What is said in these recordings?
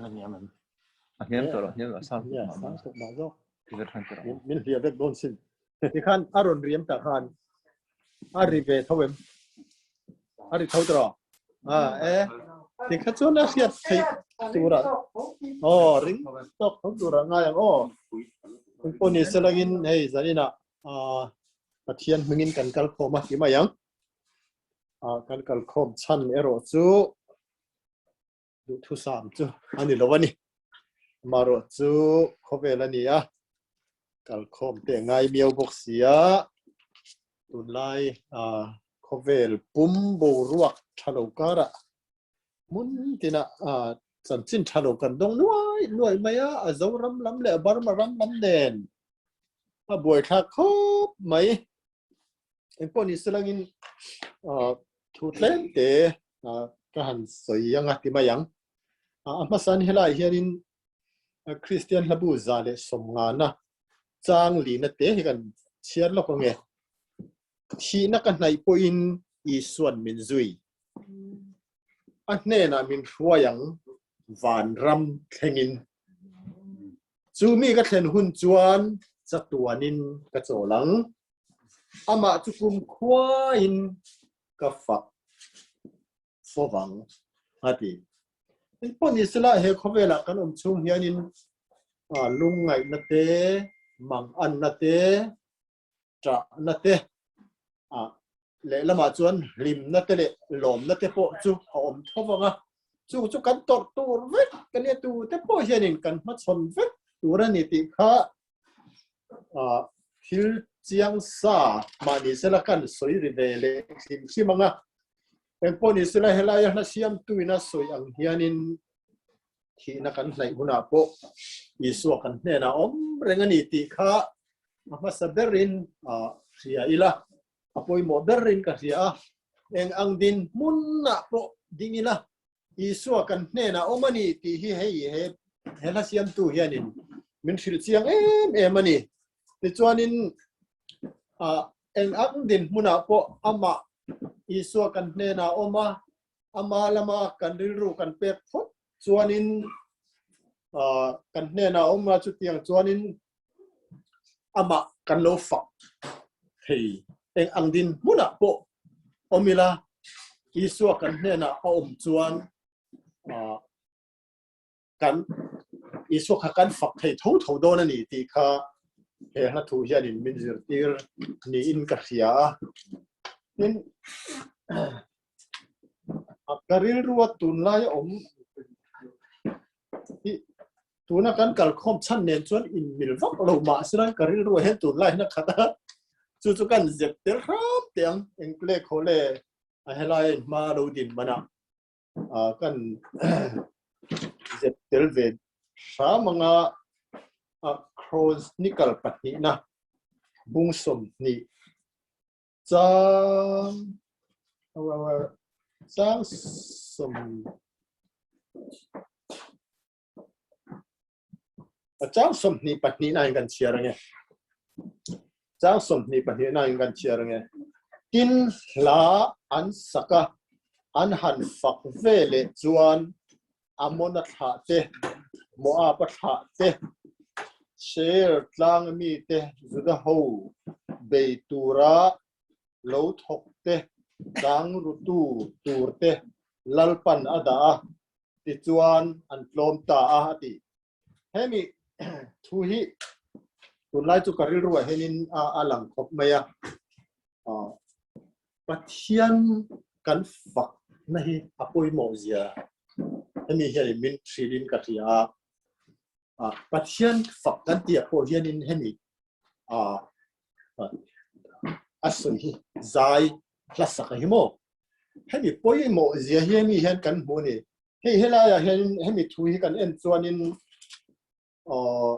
A hniam tawh lo, a hniam lo, a sang tuk mah mah. Sang tuk mah zawk. Ti khan ti rawh. Min hliah vek dawn sin. Ti khan a rawn riam tak khan a ri ve tho em? A ri tho tawh. Ah, e. Ti kha chuan a hriat theih tura. Oh, ring tawk tho tura ngai ang aw. Pawh ni selangin hei zanina ah Pathian hmingin kan kal khawm a ti mai ang. Ah, kan kal khawm chhan erawh chu duhthusam chu a ni lo a ni. Amaherawh chu khawvel a ni a, kal khawm te ngai miau bawk si a, tunlai ah khawvel pum boruak tha lo karah hmun tinah ah chanchin tha lo kan dawng nuai nuai mai a, a Zoram lam leh a Burma ram lam nen a buaithlak khawp mai. Engpawh ni selangin thu tlem te ka han sawi anga ti mai ang. A hmasan helai hianin Kristian hlabu 150na chang lina te hi kan chhiar lawk ange. Thihna ka hnaih pawhin Isuan min zui. A hnenah min hruai ang vanram thlengin. Chu mi ka thlen hun chuan chatuanin ka chawl ang. Amah chu kumkhuain ka fak fovang a ti. Engpawh ni sela he khawvelah kan awm chhung hianin lungngaihna te, manganna te, ṭahna te, lehlamah chuan hlimna te leh lawmna te pawh chu a awm tho vang a. Chung chu kan tawrh tur vek kan nia tute pawh hianin kan hmachhawn vek tur a ni tih kha thil chiang sa mahni sela kan sawi ri ve leh hrim hrim ang a. Engpawh ni sela helaia hla siamtuin a sawi ang hianin thihna kan hnaih hunah pawh Isua kan hnenah awm reng a ni tih kha a hmasa berin hria ila, a pawimawh berin ka hria a. Eng ang dinhmunah pawh ding ila Isua kan hnenah awm a ni tih hi hei he he hla siamtu hianin min hrilh chiang em em a ni. Tichuanin eng ang dinhmunah pawh amah Isua kan hnenah awm a, ama lama kan rilru kan pek phawt chuanin kan hnenah awm a, chutiang chuanin amah kan lo fak thei. Eng ang dinhmunah pawh awm ila Isua kan hnenah a awm chuan kan Isua kha kan fak thei tho tho dawn a ni tih kha he hla thu hianin min zirtir niin ka hria a. Tin, ka rilrua tunlai awm hi tuna kan kalkhawm chhan nen chuan inmil vak lo mah sela ka rilrua hian tunlai hian a khat a, chu chu kan zep tel hram teh ang. Engkle khawle a helai a inhma lo din manah kan zep tel ve hram anga Chronicle pahnihna bung 20 chang chang sawm chang 22 na in kan chhiar ange chang 22 na in kan chhiar ange tin hla an saka an han fak ve leh chuan Amona thlah te Moaba thlah te Seir tlang mi te Juda ho bei tura lo thawk te chang rutu tur te Lalpan a dah a tichuan an tlawm ta a a ti. Hemi thu hi tunlai chu ka rilruah hianin a lang khawp mai a. Pathian kan fak na hi a pawimawh zia hemi hianin min hrilhin ka hria a. Pathian fak kan tih ah pawh hianin hemi a sawi hi zai hla sak a hi maw? Hemi pawimawh zia hi hemi hian kan hmu a ni. Hei helaiah hianin hemi thu hi kan en chuanin aw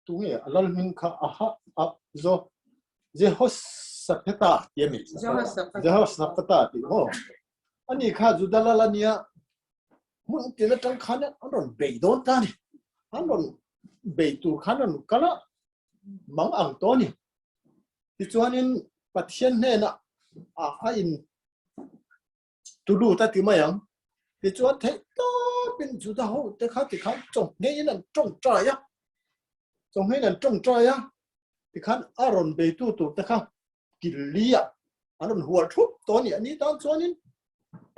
tunge a lal hming kha aha a zo Jehoshaphat ti a mi? Jehoshaphat ti maw? Ani kha Juda lal ania hmun tin atang khan an rawn bei dawn ta ni. An rawn bei tur khan an kal a. Mang ang tawh a ni. Tichuanin Pathian hnenah a in tulut a ti mai ang. Tichuan theih tawpin Juda ho te kha tikhan chawnghngeiin an tawngtai a, chawnghngeiin an tawngtai a, tikhan a rawn beitu tur te kha kil li ah an rawn hual thup tawh a ni. Ani tan chuanin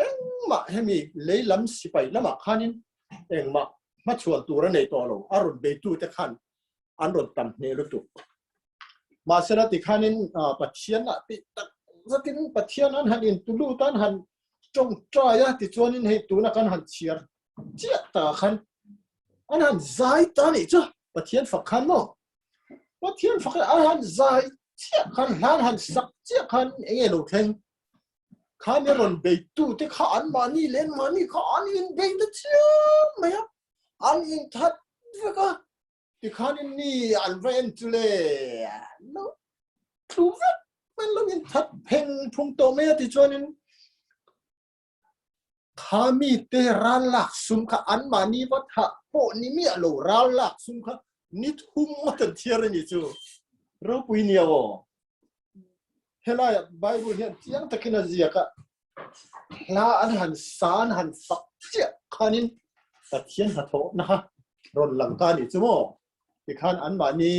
engmah hemi lei lam sipai lamah khanin engmah hmachhuan tur a nei tawh lo, a rawn beitu te khan an rawn tam hneh lutuk. Mahsela tikhanin Pathian ah tih tak zatin Pathian an han intulut a, an han tawngtai a, tichuanin hei tuna kan han chhiar chiah ta khan an han zai ta nih chu Pathian fak khan maw? Pathian fak an han zai chiah khan hlan han sak chiah khan enge lo thleng? Kha mi rawn beitu te kha an mahni leh an mahni kha an inbei na chiam mai a, an inthat vek a. Tikhanin mi an va en chu le lo tlu vek mai lo in that pheng phung tawh mai a tichuanin kha mi te ral lak sum kha an mahni va thah pawh ni miah lo ral lak sum kha ni thum ngawt an thiar a ni chu ropui nia aw. Helai Bible hian chiang takin a ziak a, hla an han sa an han fak chiah khanin Pathian hnathawhna kha rawn lang ta a nih chu maw? Tikhan anmahni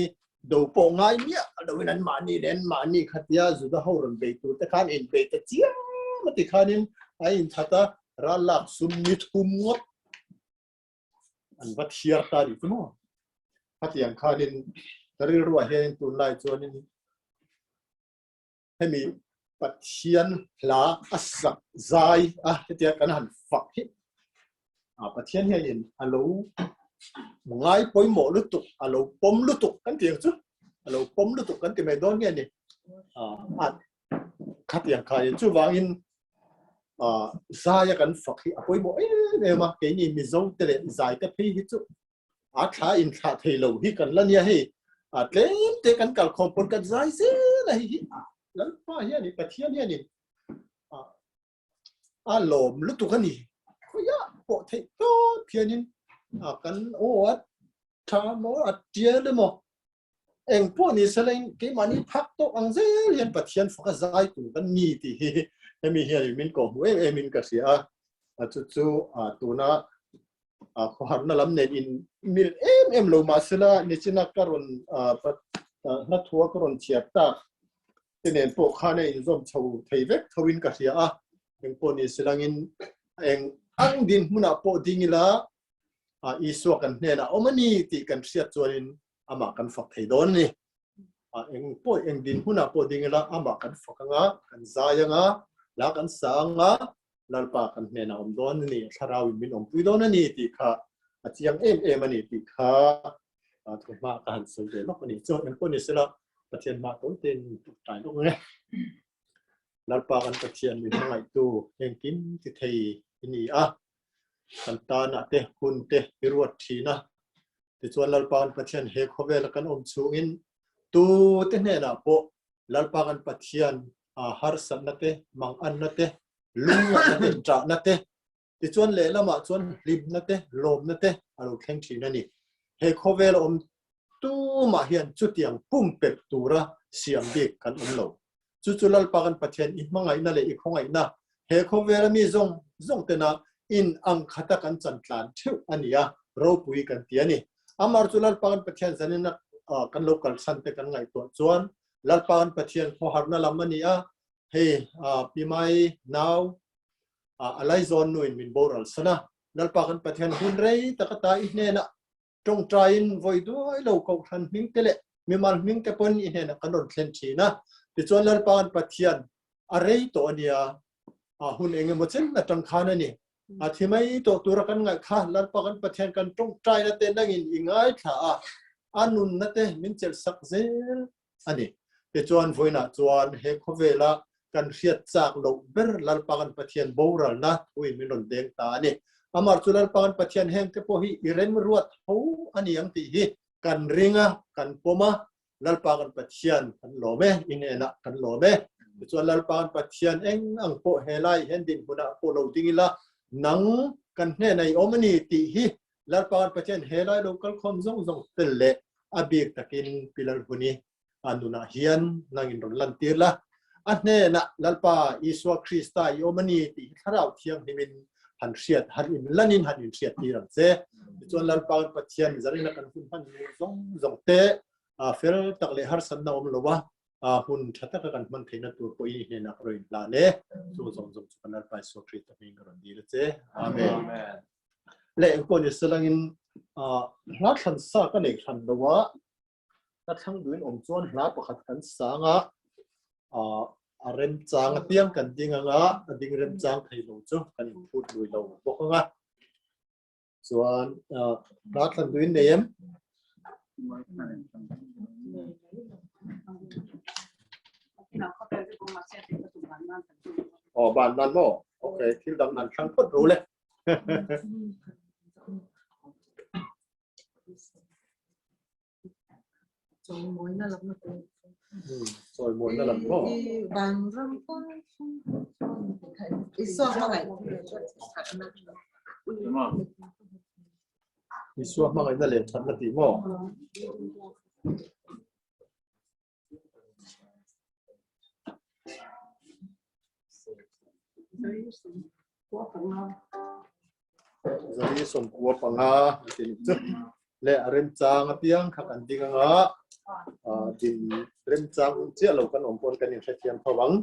do pawh ngai miah loin anmahni leh anmahni khatia Juda ho rawn bei tur te khan inbei ta chiam a tikhanin a inthat a, ral lak sum ni thum ngawt an va thiar ta a nih chu maw? Khatiang khanin ka rilruah hianin tunlai chuanin hemi Pathian hla a sak zai a hetia kan han fak hi a Pathian hianin a lo ngai pawimawh lutuk a lo pawm lutuk kan ti ang chu a lo pawm lutuk kan ti mai dawn nge ni a khatiang khain chuvangin zaia kan fak hi a pawimawh em em a keini Mizo te leh zai te phei hi chu A thla in thlah thei lo hi kan la nia hei. A tlem te kan kal khawm pawn kan zai zel a hei hi Lalpa hian in Pathian hian in a lawm lutuk a ni. Khawiah pawh theih tawp hian in a kan aw a tha maw a tial emaw eng pawh ni se la in keimahni phak tawk ang zel hian Pathian faka zai tur kan ni tih hi hemi hian in min kawhhmuh em em in ka hria a. A chu chu tuna khawharna lam nen in mil em em lo mahsela nichina ka rawn hnathua ka rawn chhiar tak te nen pawh khan a inzawm chho thei vek tho in ka hria a, eng pawh ni silangin eng ang din hmunah pawh ding ila Isua kan hnenah awm a ni tih kan hriat chuanin amah kan fak thei dawn a ni. Eng pawh eng din hmunah pawh ding ila amah kan fak anga, kan zai anga, la kan sa anga, Lalpa kan hnenah awm dawn a ni, thlarau in min awmpui dawn a ni tih kha a chiang em em a ni tih kha thu hma ka han sawi ve lawk a ni. Chuan engpawh ni sela Pathian hma tawi tein min tuk tlai lawk ang e. Lalpa kan Pathian min hmangaihtu engkim ti thei i ni a, kan tanah te hun te i ruat thin a. Tichuan Lalpa kan Pathian he khawvela kan awm chhungin tu te hnenah pawh Lalpa kan Pathian harsatna te, manganna te, lungngaihna te, ṭahna te, tichuan lehlamah chuan hlimna te, lawmna te a lo thleng ṭhin a ni. He khawvel awm tumah hian chutiang pumpelh tura siam bik kan awm lo. Chu chu Lalpa kan Pathian i hmangaihna leh i khawngaihna he khawvela mi zawng zawng tena in ang khata kan chan tlan theuh a ni a, ropui kan ti a ni. Amar chu Lalpa kan Pathian zanin kan lo kalsan te kan ngaihtuah chuan Lalpa kan Pathian khawharna lam a ni a, hei Pi Mai nau a laizawn nuin min boral san a, Lalpa kan Pathian hun rei tak ata i hnenah tawngtaiin vawi duai lo kohhran hming te leh mimal hming te pawn i hnenah kan rawn thlen thin a. Tichuan Lalpa kan Pathian a rei tawh a nia, hun engemaw chen atang khan a ni. A thi mai tawh tura kan ngaih kha Lalpa kan Pathian kan tawngtaina te nangin i ngaithla a, a nunna te min chelh sak zel a ni. Tichuan vawiinah chuan he khawvela kan hriat chak loh ber Lalpa kan Pathian boralna thuin min rawn deng ta a ni. Amar chu Lalpa kan Pathian heng te pawh hi i remruat tho a ni ang tih hi kan ring a, kan pawm a, Lalpa kan Pathian kan lawm e, i hnenah kan lawm e. Tichuan Lalpa kan Pathian eng ang pawh helai hian dinhmunah pawh lo ding ila, nang kan hnenah i awm a ni tih hi Lalpa kan Pathian helai lo kalkhawm zawng zawng tel leh. A bik takin Pi Lalhuni a nunah hian nangin rawn lantir la. A hnenah Lalpa Isua Krista i awm a ni tih hi Thlarau Thianghlimin han hriat, han inlanin han inhriattir ang che. Tichuan Lalpa Pathian zarina kan hun hman hnu zawng zawng te fel tak leh harsatna awm lo a, hmun tha taka kan hman theihna tur pawhin i hnenah ka rawn inhlan e. Chu zawng zawng chu kan Lalpa Isua Krista hmingin ka rawn dil a che. Amen. Leh engpawh ni selangin hla thlan sa ka nei hran lo a, ka thlang duhin awm chuan hla pakhat kan sang a, a remchang apiang kan ding anga, a ding remchang thei lo chu kan inphut lui lo bawk anga. Chuan hla thlan duhin nei em? Aw, ban nan maw? Okay, thil dang nan thlang phawt ru le. Chawimawina lam na te. Chawimawina lam maw? Vanram pawh Isua hmangaih. Isua hmangaihna leh thatna tih maw? Zali sawmkua panga a ti ni chu. Le a remchang apiang kha kan ding anga din remchang chiah lo kan awm pawn kan inhrethiam tho ang.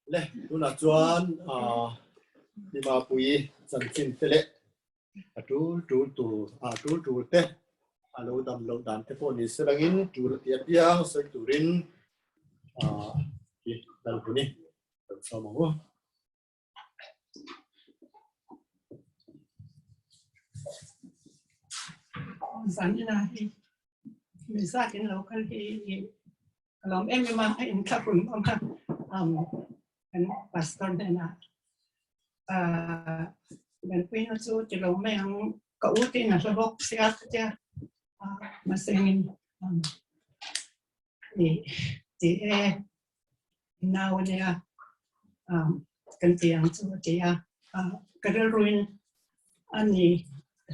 Le tunah chuan Hlimapui chanchin te leh a tul tul tur a tul tul te a lo dam loh dan te pawh ni se langin tul a ti apiang sawi turin i Lalhuni lo sawm ang u. Zan ina hi mi zat in lo kal hi ka lawm em em a a in thlahrun awm a um kan pastor hnena Ganpuina chu ti lo mai ang ka u te in a hla bawk sia ka tia mahsengin um i ti e nau ania um kan ti ang chu a ti a ka rilruin a ni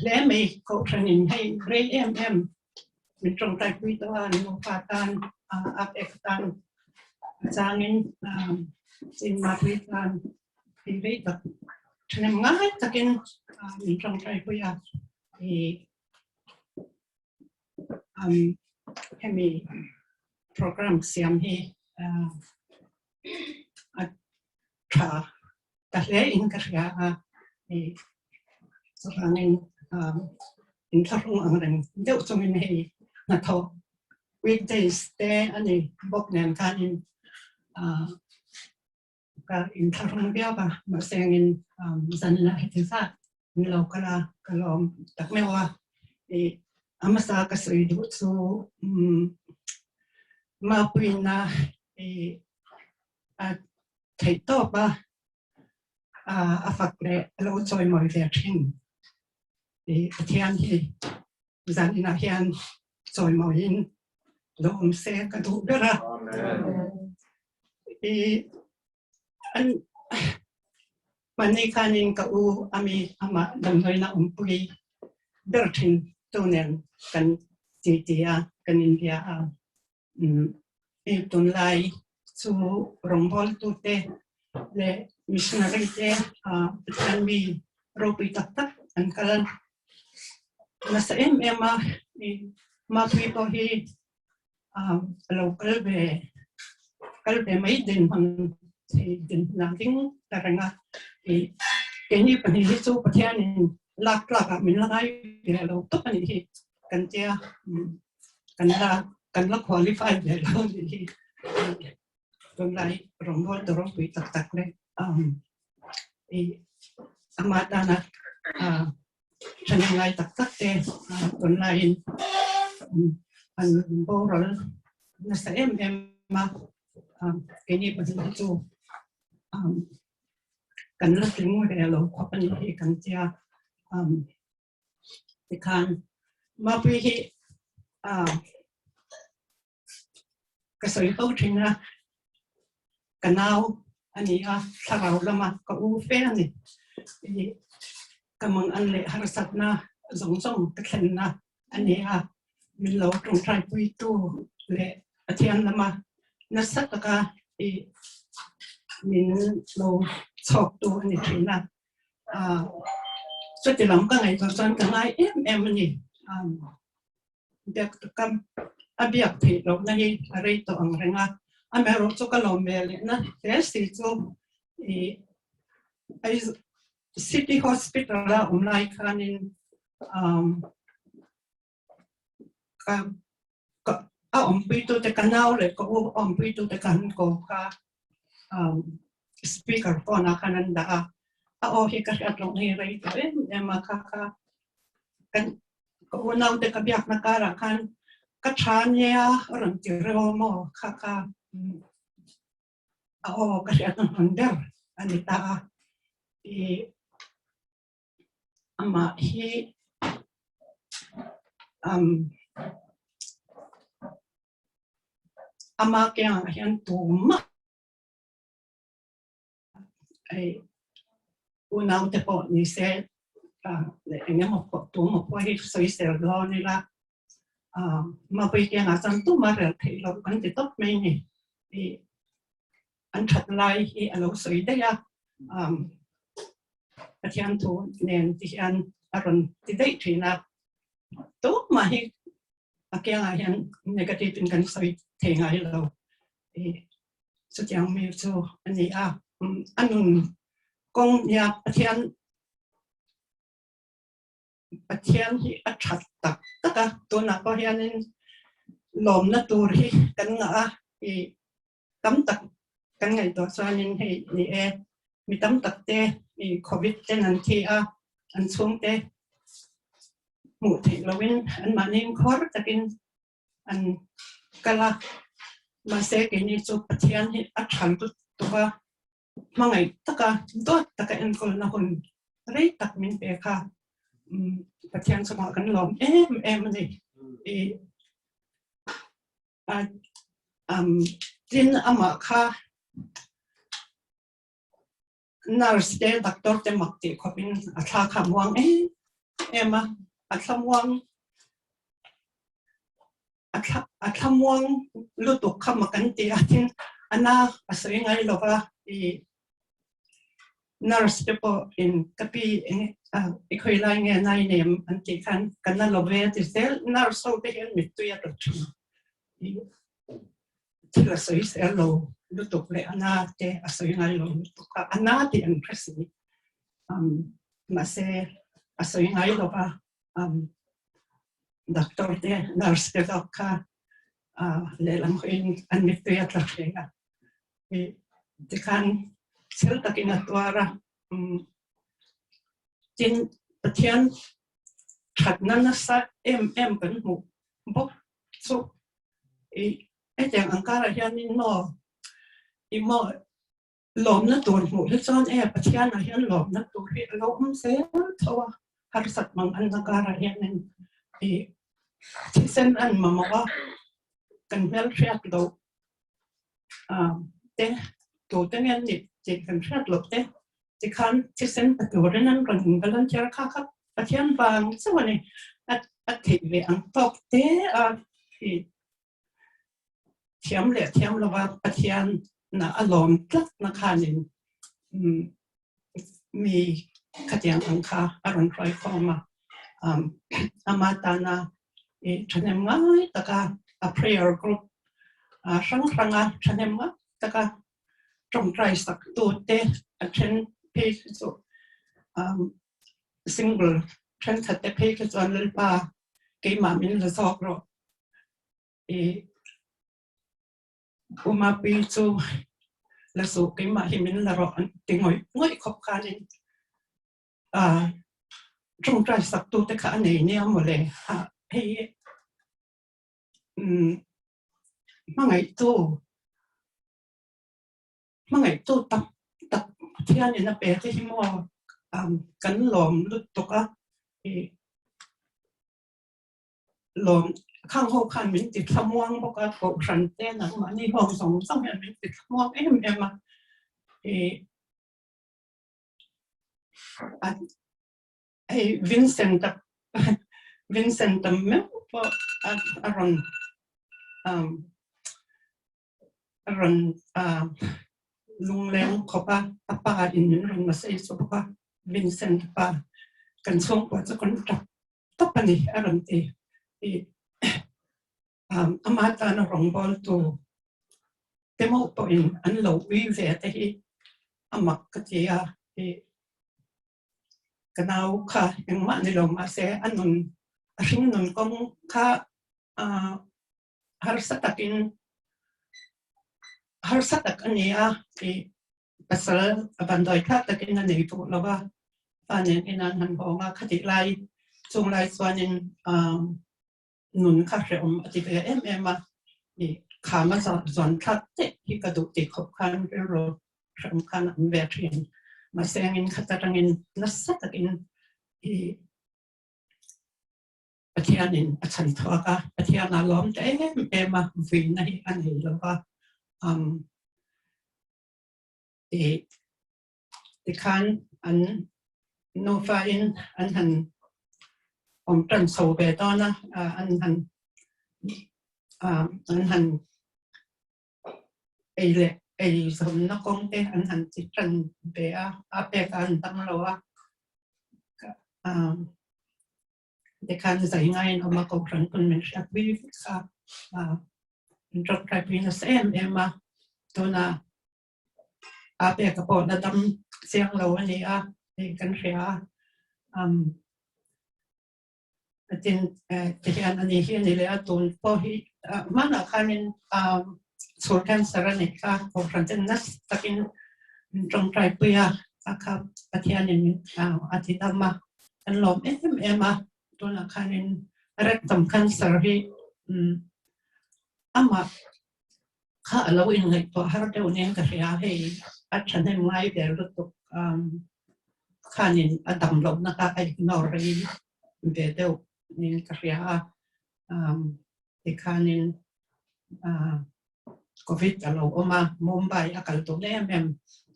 hle mai kohhranin hei rei em em min tawngtaipui tawh a nupa tan a pek tan a changin chinmapui tan hei rei tak thahnem ngai takin min tawngtaipui a i um hemi program siam hi a tha ta hle in ka hria a i chuvangin um inthlahrung ang reng deuh chungin hei hnathawh weekdays te ani bawk nen khanin uh, ka inthlahrung viau a mahsengin um, zanina heti zat min lo kal a ka lawm tak meuh a i a hmasa ka sawi duh chu um, mapuina i a theih tawp a a fak leh a lo chawimawi ve thin. I Pathian hi zan inah hian chawimawiin lo awm se ka duh ber a. I an mahni khanin ka u ami amah damdawiina awmpui ber thin tu nen kan titi a, kan inbia a. I tunlai chu rawngbawltute leh missionary te Pathian mi ropui tak tak an kal nasa em em a. I Mapui pawh hi a lo kal ve kal ve mai dinhmun dinhmun ah ding ta reng a. I keini pahnih hi chu Pathianin lak tlakah min la ngai ve lo tawp a nih hi kan tia. Kan la kan la qualify ve lo nih hi tunlai rawngbâwl ta ropui tak tak leh i ama tana ṭhahnem ngai tak tak te tunlaiin an boral nasa em em a, keini pahnih hi chu kan la tling ve lo khawp a nih hi kan tia. Tikhan Mapui hi ka sawi fo thin a, ka nau a ni a, thlarau lama ka u fe a ni. Ka mang an leh harsatna zawng zawng ka thlenna a ni a, min lo tawngtaipuitu leh Pathian lama nasa taka min lo chhawktu a ni thin a. Chuti lam ka ngaihtuah chuan ka ngai em em a ni. Biak ka a biak theih lohna hi a rei tawh ang reng a, amaherawh chu ka lawm ve lehna hle si chu i City Hospital a awm lai khanin ka ka a awmpuitute ka nau leh ka u awmpuitute ka han kawm kha um speaker phone ah khan an dah a, a aw hi ka hriat loh hi rei tawh em em a kha kha kan ka unaute ka biakna karah khan ka tha nia a rawn ti reuh a maw kha kha a aw ka hriat na hmun ber a ni ta a i amah hi. Um, ama kiangah hian tumah hei unaute pawh ni se leh eng emaw pawh tu emaw pawh hi sawisel dawn ila mapui kiangah chuan tumah rel theih loh kan ti tawp mai a ni. Ih an that lai hi a lo sawi daih a, Pathian thu nen ti hian a rawn ti daih thin a, tumah hi a kiangah hian negative in kan sawi thei ngai lo. Chutiang mi chu a ni a, a nun kawng nia Pathian Pathian hi a that tak tak a, tunah pawh hianin lawmna tur hi kan ngah a, i tam tak kan ngaihtuah chuanin hei ni e, mi tam tak te i covid ten an thi a, an chhungte hmuh theih loin anmahni khawr takin an kal a, mahse keini chu Pathian hi a tha lutuk a, hmangaih taka dawt taka enkawlna hun rei tak min pe kha Pathian chungah kan lawm em em a ni. I tin amah kha nurse te doctor te mak tih khawpin a thla kha muang em em a, a thla muang a thla a thla muang lutuk kha mak an ti a tin a na a sawi ngai lo va i nurse te pawh in ka pi eng i khawi lai nge nai nem an tih khan ka na lo ve a ti zel nurse ho te hian mittui a tla thin thil a sawi sel lo lutuk leh a na te a sawi ngai lo lutuk a, a na tih an hre si. Um, mahse a sawi ngai lo va, um, doctor te, nurse te zawk kha uh, lehlam hawiin an mittui a tla hle a. Tikhan chhel takin a tuar a, um, tin Pathian thatna nasa em em kan hmuh bawk chu i hetiang ang karah hianin maw i maw lawmna tur hmuh hi chuan e Pathianah hian lawmna tur hi a lo awm zel tho a, harsat mang anna karah hianin i thisen an mamawh a, kan hmelhriat loh te tute nge an nih tih kan hriat loh te tikhan thisen pe turin an rawn in volunteer kha kha Pathian vang chauh a ni a theih ve ang tawk te a i thiam leh thiam lova Pathian na a lawm tlat na khanin mi khatiang ang kha a rawn hruai khawm a ama tana i thahnem ngai taka a prayer group hrang hranga thahnem ngai taka tawngtai sak tu te a then phei khi chu single thenkhat te phei khi chuan Lalpa keimah min la zawk rawh i Umapi chu la suh keimah hi min la rawh an ti ngawih ngawih khawp khanin tawngtai sak tu te kha a nei nia mawle hei hmangaihtu hmangaihtu tak tak Pathianin a pe te hi maw kan lawm lutuk a lawm khang ho khan min ti thlamuang bawk a kohhran te nangmahni ho zawng zawng hian min ti thlamuang em em a hei Vincent a Vincent a meuh pawh a rawn a rawn lungleng khawp a a pa in min rawn message bawk a Vincent pa kan chhungkua chu kan tap tawp a ni a rawn ti ama tana rawngbawltu te meuh pawhin an lo ui ve te hi a mak ka ti a ka nau kha engmah ni lo mahse a nun a hring nun kawng kha harsa takin harsa tak a ni a pasal a vanduai thlak takin a nei duh lo va fa nen in an han hawng a khatih lai chung lai chuanin nun kha hrehawm a ti ve em em a i khama zawn thlak te hi ka duh tih khawp khan rilru hrehawm khan a awm ve thin mahse angin khat atangin nasa takin i. Pathianin a chhan chhuak a, Pathian a lawm ta em em a, vuina hi a nei lo va. Um, i tikhan an nufa in an han awm tan chho ve dawn a, an han an han ei leh ei zawnna kawng te an han ti tan ve a, a pek a an dam lo a. Tikhan zai ngaiin awm a, Kohhran pawn min hriat pui vek a, min tawngtai pui nasa em em a, tuna a peka pawh la dam chiang lo a ni a tih kan hria a. Tin, tihian a ni hi a ni leh a, tun pawh hi hmanah khanin chhur cancer a nih kha, Kohhran ten nasa takin min tawngtai pui a, a kha Pathianin a ti dam a. Kan lawm em em a, tunah khanin rectum cancer hi amah kha a lo inngaihtuah har deuh nen ka hria hei a thahnem ngai ber lutuk khanin a dam lohna kha a ignore rei ve deuh nen ka hria a, tikhanin Covid a lo awm a, Mumbai a kal tawh em em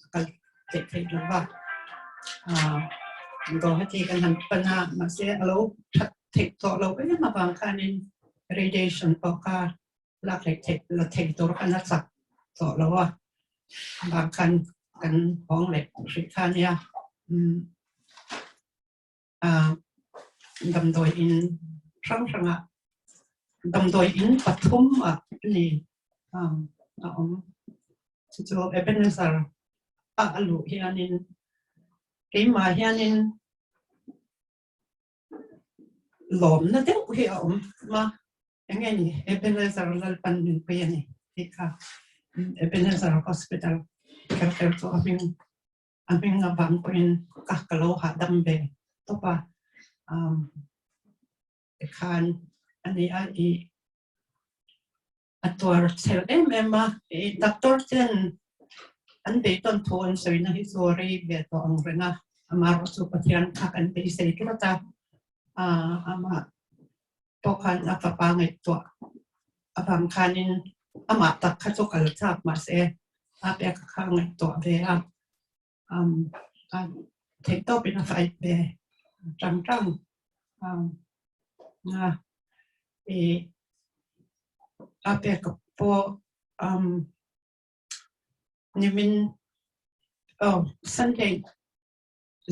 a kal theih theih lo va. Guwahati kan han pan a, mahse a lo that theih tawh lo em avang khanin radiation pawh kha lak leh theih la thei tur khan a chak tawh lo a, vang khan kan hawng leh hrih kha nia. Damdawi in hrang hrangah damdawi in pathum ah ni a awm. Chu chu Ebenezer a a luh hianin keimah hianin lawmna deuh hi a awm a, eng nge ni Ebenezer Lalpan min pui a ni tih kha Ebenezer Hospital kher kher chu a hming A hming avang pawhin ka ka lo hahdam ve tawp a, umm tikhan a ni a i a tuar chhel em em a, i doctor ten an beidawn thu an sawina hi chu a rei ve tawh ang reng a, amaherawh chu Pathian kha kan beisei tlat a, aaa amah pawh khan a fapa ngaihtuah avang khanin amah tak kha chu kal chak mahse a pek kha ngaihtuah ve a, um a theih tawpin a fight ve tang tang um a i a pek pawh um nimin oh Sunday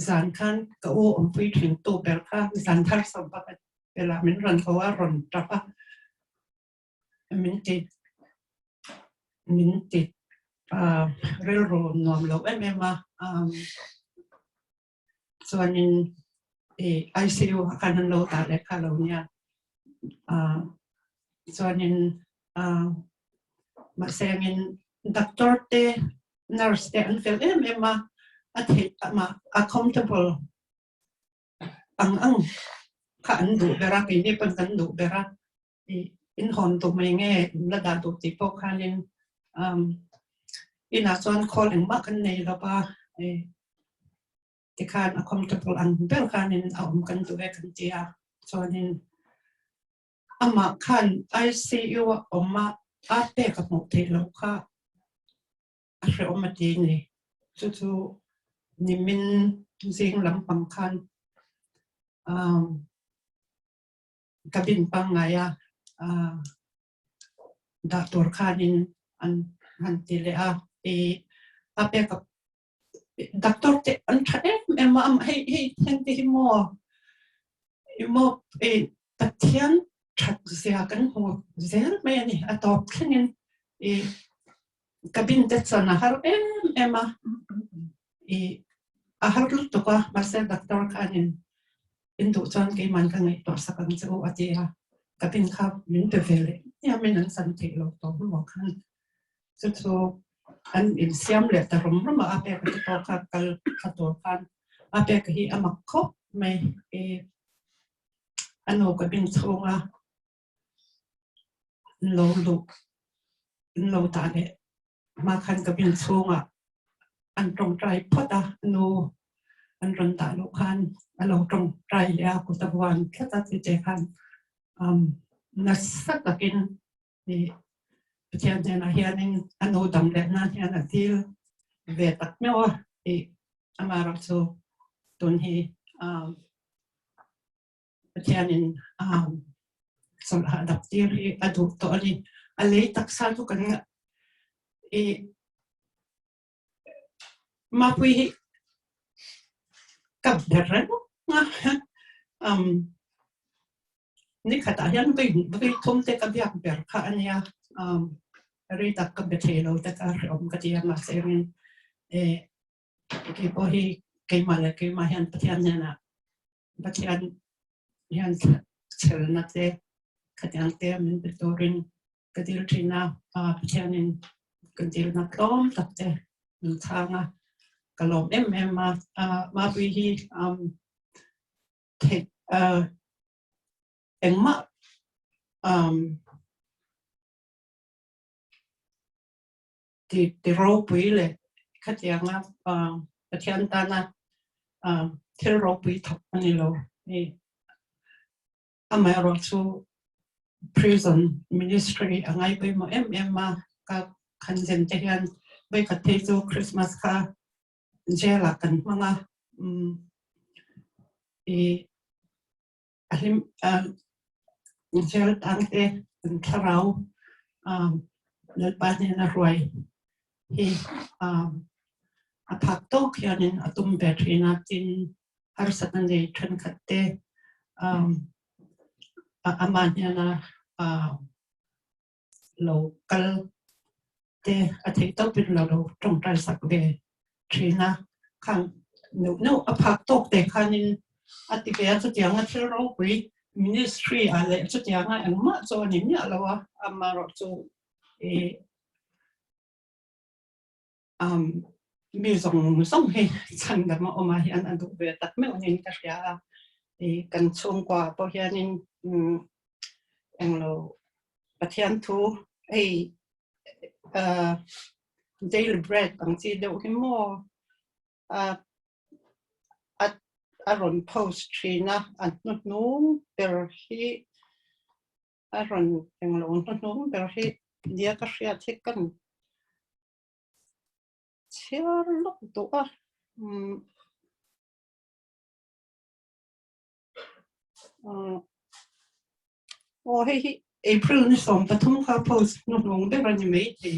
Zan khan ka u awmpui thin tu ber kha zan thar sawm pakhat velah min rawn ko a, rawn tap a, min ti min ti rilru nuam lo em em a, chuanin i ICU ah khan an lo dah leh kha lo nia, chuanin mahse angin doctor te nurse te an fel em em a, a theih amah a comfortable ang ang kha an duh ber a, keini pawn kan duh ber a, ih in hawn duh mai nge in la dah duh tih pawh khanin umm inah chuan khawl engmah kan nei lo va, ih tikhan a comfortable ang ber khanin a awm kan duh e kan ti a, chuanin amah khan ICU a awm a, a pek a hmuh theih loh kha. a hrehawm a ti ni. Chu chu nimin zing lampang khan um cabin pangngai a dah tur khanin an han ti leh a i a pek a doctor te an tha em em a hei hei heng te hi maw i maw i Pathian that zia kan hmu zel mai a ni a tawp thlengin i Cabin te chuan a har em em a, i a har lutuk a, mahse doctor khanin in duh chuan keiman ka ngaihtuah sak ang che u a ti a, cabin kha min pe ve leh hniamin an san theih lo tawh hnuah khan chu chu an insiam leh ta rum rum a, a pek te pawh kha kal thla tur khan a pek hi a mak khawp mai i a nu cabin chhunga an lo luh an lo dah leh hma khan cabin chhungah an tawngtai phawt a, nu an rawn dah loh khan a lo tawngtai leh a kut a vuan tlat a tite khan. Nasa takin Pathian hnenah hianin a nu dam leh nan hian a dil ve tak meuh a, amaherawh chu tun hi Pathianin chawlh hahdam tir hi a duh tawh a ni. A lei taksa chu kan i Mapui hi ka ber reng a. Ni khatah hian vawi thum te ka biak ber kha a nia. Rei tak ka be thei lo te ka hrehawm ka ti a, mahse engin kei pawh hi keimah leh keimah hian Pathian hnenah Pathian hian chhelna te khatiang te min pe turin ka dil thin a, Pathianin ka dilna tlawm tak te min chhang a, ka lawm em em a. Mapui hi theih engmah ti ti ropui leh khatianga Pathian tana thil ropui thawk a ni lo. Amaherawh chu prison ministry a ngai pawimawh em em a, ka khan zen te hian vawikhat phei chu Christmas kha jail ah kan hmang a, i a hlim jail tang te kan thlarau Lalpa hnena hruai hi a phak tawk hianin a tum ve thin a, tin harsatna nei thenkhat te amah hnena lo kal te a theih tawpin lo lo tawngtai sak ve thin a, khang neuh neuh a phak tawk te khanin a ti ve a, chutianga thil ropui ministry ah leh chutianga engmah chu a ni miah lo a, amaherawhchu ih um mi zawng zawng hi chhan dam a awm ah hian a duh ve tak meuh niin ka hria a, ih kan chhungkua pawh hianin umm englo Pathian thu hei ah daily bread ang chi deuh hi maw ah a a rawn post thin a, a hnuhnung ber hi a rawn englo hnuhnung ber hi nia ka hriat hi kan chhiar lawk duh a umm Aw hei hi April ni 13 kha post hnuhnung ber a ni maithei.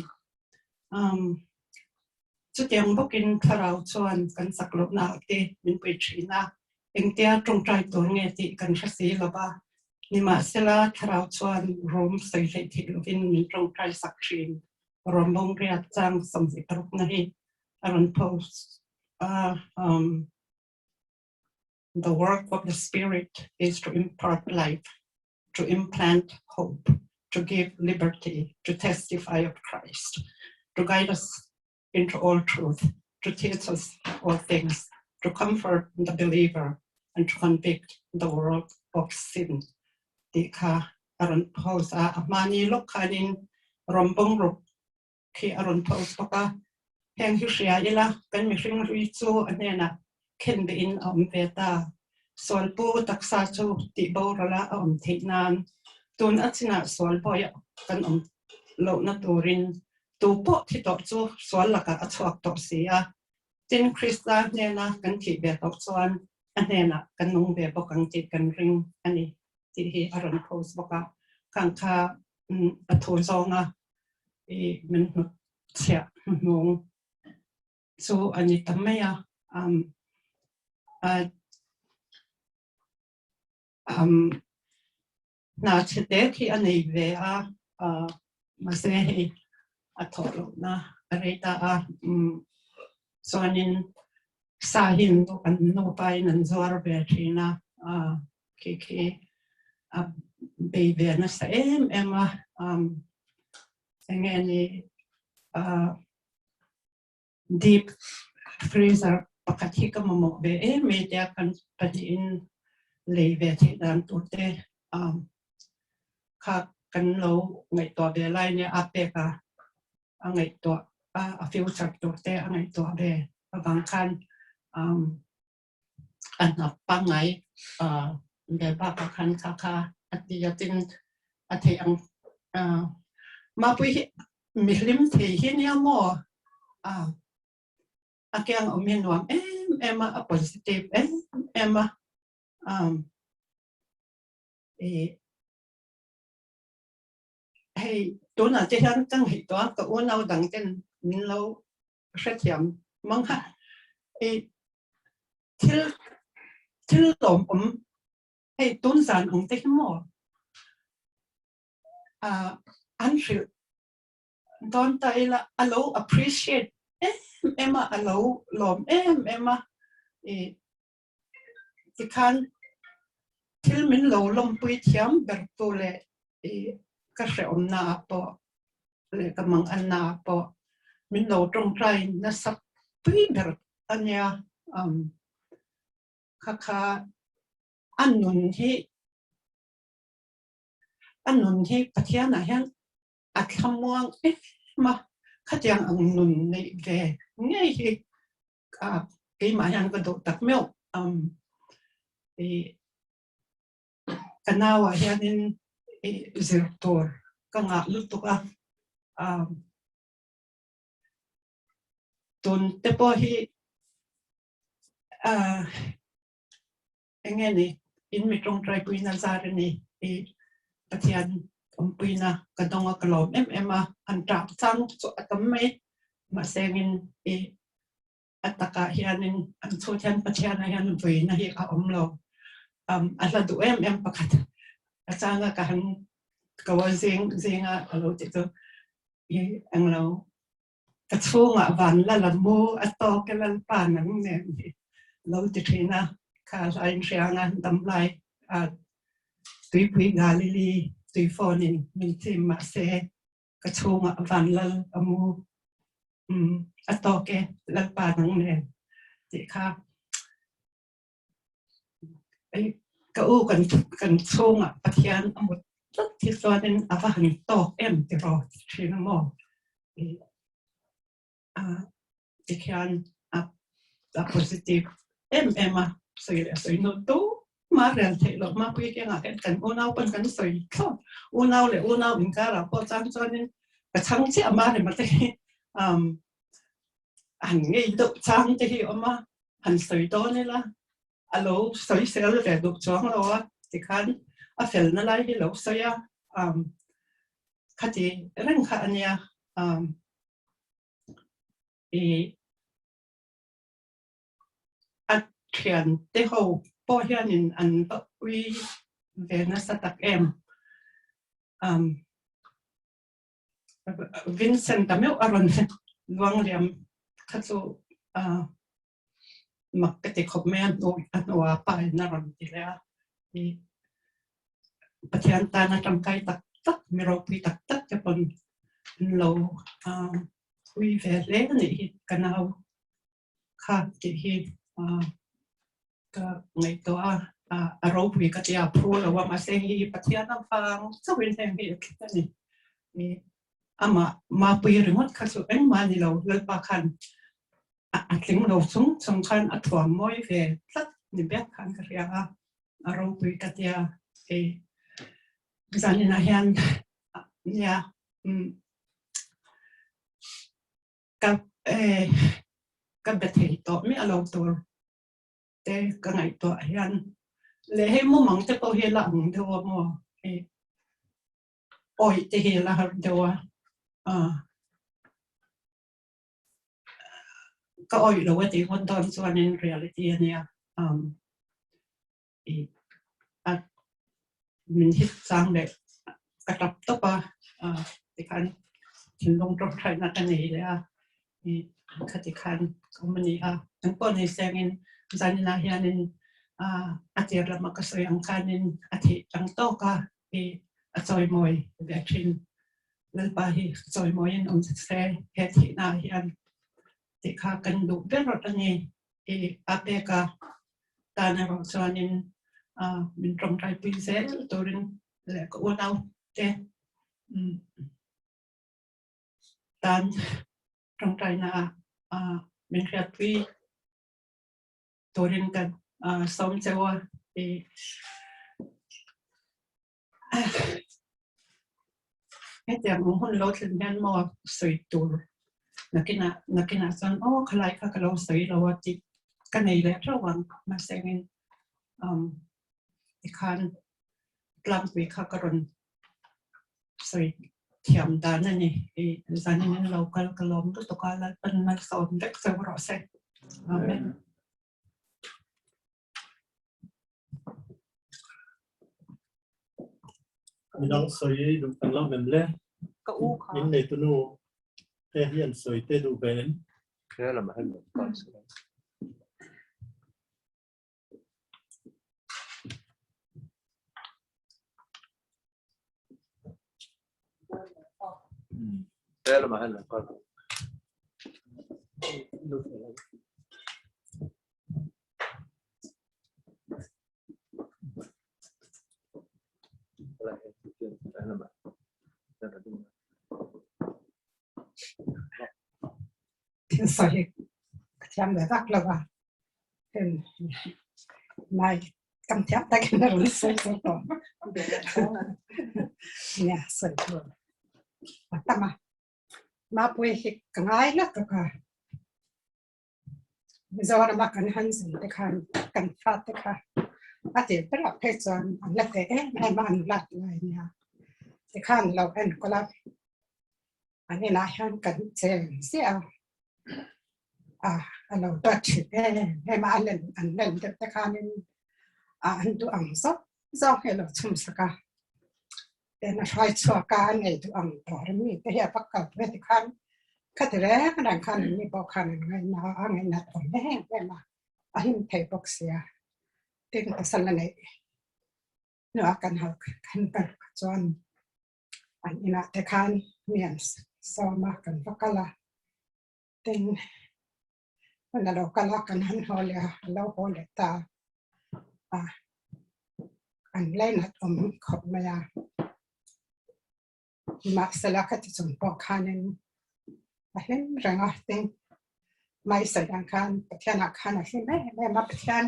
Um, chutiang bawkin thlarau chuan kan chak lohna ah te min pui thin a, engtia tawngtai tur nge tih kan hre si lo va, nimahsela thlarau chuan rawm sawi hleih theih lovin min tawngtai sak thin. Rawm bawng riat chang 26 na hi a rawn post a, um, The work of the Spirit is to impart life, to implant hope, to give liberty, to testify of Christ, to guide us into all truth, to teach us all things, to comfort the believer, and to convict the world of sin. Ti kha a rawn post a, a hmani lawk khanin rawn bawng ruk khi a rawn post bawk a. Heng hi hria ila kan mihring hlui chu a hnenah khen behin a awm ve ta. Sualpu taksa chu tih boral a a awm theih nan tun a chinah sual bawi kan awm lohna turin tu pawh thi tawh chu sual lakah a chhuak tawh si a. Tin, Krista hnena kan thih ve tawh chuan a hnenah kan nung ve bawk ang tih kan ring a ni tih hi a rawn post bawk a. Khang kha a thu zawnga i min hnut chhiah hnuhnung chu a ni ta mai a. Um, um, hna chhe te khi a nei ve a, uh, mahse hei a thawh lohna a rei ta a. Um, chuanin sa hin an nupa in an zuar ve thin a, uh, khi khi a bei ve nasa em em a. Um, enge ni uh, deep freezer pakhat hi ka mamawh ve em mai tia kan pahnihin lei ve theih dan tur te um, kha kan lo ngaihtuah ve lai nia a pek a a ngaihtuah a a future tur te a ngaihtuah ve avang khan um, a hna pangngai uh, ve bakah khan kha kha. a ti a tin a theih ang Mapui hi mi hlim thei hi nia maw a kiang awm hi nuam em em a a positive em em a hei tunah te hian ka ngaihtuah a ka unau dang ten min lo hrethiam mang a thil thil lawmawm hei tun zan ang te hi maw an hrilh dawn ta ila a lo appreciate em em a a lo lawm em em a tikhan thil min lo lawmpui thiam ber tu leh ka hrehawmna ah pawh leh ka manganna ah pawh min lo tawngtai nasa pui ber a nia kha kha a nun hi a nun hi Pathian ah hian a thlamuang em a khatiang ang nun neih ve ngei hi keimah hian ka duh tak meuh ka nauah hianin zir tur ka ngah lutuk a tun te pawh hi eng nge ni in mi tawngtai puina zar a ni i Pathian awmpuina ka dawng a ka lawm em em a han tah chang chu a tam mai mahse engin i a takah hianin an chhut hian Pathian ah hian vuina hi a awm lo um a hla duh em em pakhat a changa ka han ko a zing zinga a lo ti chu i englo Ka chhungah van la la mu a tawk e Lalpa nang nen hi lo ti thin a, kha hlain hrianga damlai a tuipui Galili tui phone in min chim mahse ka chhungah van lal a mu um a tawk e Lalpa nang nen tih kha Ka u kan kan chhungah Pathian a mut tlat hi chuanin a va han tawk em tiraw ti thin a maw? Tikhian a positive em em a, sawi leh sawi nu tumah rel theih loh mapui kengah hian kan unau pawn kan sawi thlawt. Unau leh unau inkarah pawh chuan chuanin ka chhang chiah a rem ate hi han ngei deuh chang te hi a awm a. han sawi dawn ila a lo sawi sel ve duh chuang lo a tikhan a felna lai hi lo sawi a um khati reng kha ania um i a thian te ho pawh hianin an va ui ve nasa tak em um Vincent ta meuh a rawn luang liam kha chu mak ka ti khawp mai a a hnuah pa in a rawn ti leh a i Pathian tana tangkai tak tak mi ropui tak tak te pawn an lo ui ve hle a nih hi ka nau kha tih hi ka ngaihtuah a a ropui ka tia phu lo a mahse hei hi Pathian avang chauhin heng hi a thleng a ni amah mapui ringawt kha chu engmah a ni lo Lalpa khan a tling lo chung chung khan a thuam mawi ve tlat ni bek khan ka hria a a ropui ka tia hei zaninah hian nia Ka ka be thei tawh miah lo tur te ka ngaihtuah hian leh hei mumang te pawh hi la ang deuh a maw hei awih te hi la har deuh a ka awih lo a tih ngawt dawn chuanin reality a nia a min hit chang leh ka tap tawp a tikhan thinlung tawngtaina ka nei leh a khati khan ka awm a ni a engpawh ni sengin zaninah hianin a tir lama ka sawi ang khanin a thih ang tawk a a chawimawi ve thin Lalpa hi chawimawiin awm se he thihna ah hian tih kha kan duh ber a ni. I a pek a tan erawh chuanin min tawngtai pui zel turin leh ka unau te tan tawngtaina min hriatpui turin ka sawm cheu a. Hetiang ang hun lo thlen hian maw sawi tur nakinah nakinah chuan aw khalai kha ka lo sawi lo a tih ka nei leh hlauh ang mahse engin umm tikhan tlangpui kha ka rawn sawi thiam dan a ni i zanin in lo kal ka lawm lutuk a Lalpan malsawm vek cheu rawh se. Amen. Midang sawi duh kan lo mem le. Ka u kha. In nei tunu te hian sawi te duh ve em? Thil sawi hi ka thiam ve vak lo a, mai kam thiam takin a rawn sawi zo tawh. Nia sawi tur a tam a, Mapui hi ka ngai lutuk a, Mizorama kan han zin te khan kan fate kha a tir berah phei chuan an la teh em em a, an lat lai nia. Tikhan lo enkawl a, an inah hian kan cheng ziah a, a a lo duat thin em em a, a len an len deuh te khanin a an duh ang zawk zawk hi a lo chhum sak a. Ten a hruai chhuak a, an ei duh ang tur mi te hi a va kal ve tikhan khati reng reng khan an ni pawh khan an ngaina a, a ngainat awm em em a, a him thei bawk sia. Tin pasal a neih hnuah kan hal kan kal kha chuan an inah te khan mi an sawm a, kan va kal a. Tin hun a lo kal a, kan han haw leh a, a lo haw leh ta a, an lainat awm khawp mai a. Mahsela ka ti chung pawh khanin a hlim reng a, tin mai sawi dan khan Pathianah khan a hlim em em a, Pathian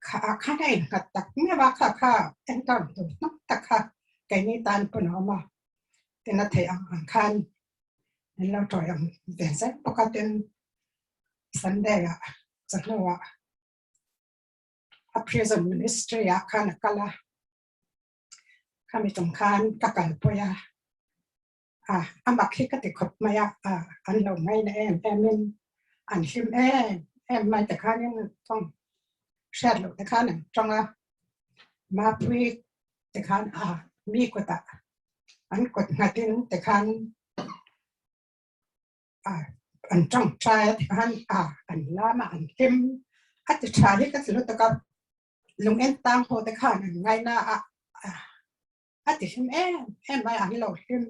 kha ah khan a innghat tak miau a, kha kha entawn tur hnawk tak kha keini tan pawn a awm a, tin a theih ang ang khan min lo tawi ang ve zel bawk a, tin Sunday ah chawhnu ah a prison ministry ah khan a kal a, khami tum khan ka kalpui a, a a mak hi ka ti khawp mai a, a an lo ngaina em em in an hlim em em mai te khanin tawng hriat loh te khan an tawng a, Mapui te khan a mi kutah an kut nghatin te khan a an tawngtai a ti khan a an lam a an hlim a ti tha hi ka ti lutuk a, lung en tang ho te khan an ngaina a a ti hlim em em mai an lo hlim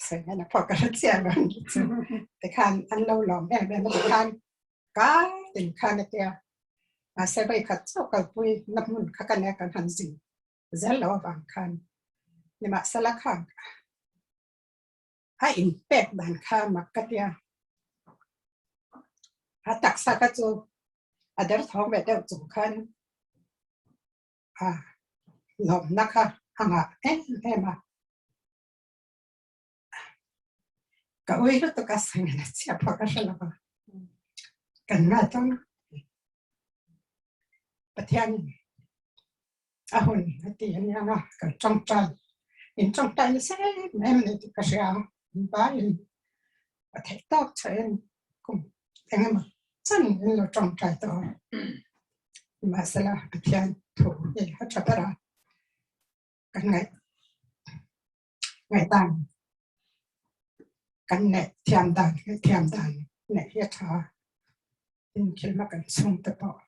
sawi hian a pawh ka hre chiah lo ni chu tikhan an lo lawm em em a tikhan kai tin khan a tia mahse vawi khat chauh kalpui na hmun kha ka nia kan han zin zel lo avang khan nimahsela khan a inpek dan kha mak ka tia a taksa kha chu a derthawng ve deuh chung khan a lawmna kha a ngah em em a. Ka ui lutuk a sawi na chhia pawh ka hre lo va. Kan ngaihtuah Pathian a hun a ti a nia nga kan tawngtai in tawngtai nasa em em a ni tih ka hria a, in vaiin a theih tawk chhuahin kum eng emaw chan in lo tawngtai tawh a. Nimahsela Pathian thu hi a tha ber a, kan ngaih ngaihdan kan neih thiam dan ngaih thiam dan neih hi a tha a, tin thil hma kan chhung te pawh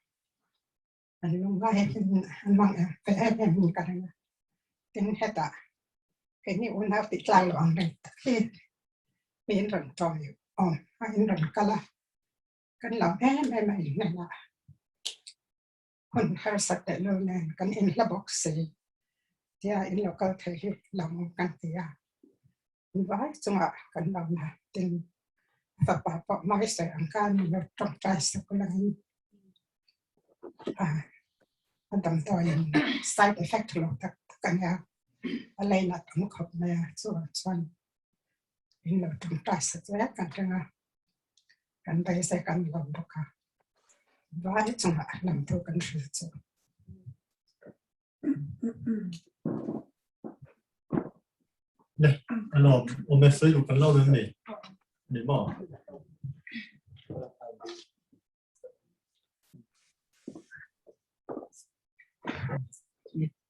an lungngai in an mang em fel em em in ka ring a, tin hetah keini unau tih tlak loh ang reng tak hi mi in rawn tawi awm a in rawn kal a. Kan lo em em a inhnenah hun harsa teh lo nen kan inhla bawk si tia in lo kal thei hi lo awm kan ti a, vai chungah kan lo na tin fapa pawh hmaisa ang khan min lo tawngtai sak langin a. A damdawiin side effect lo tak tak a nia. A lainat awm khawp mai a, chuvang chuan in lo tawngtai sa zel kan reng a, kan beisei kan lawm bawk a. Vai chungah lam thu kan hrilh chu. Le, a lawm awm e, sawi duh kan lo em ni? Ni maw?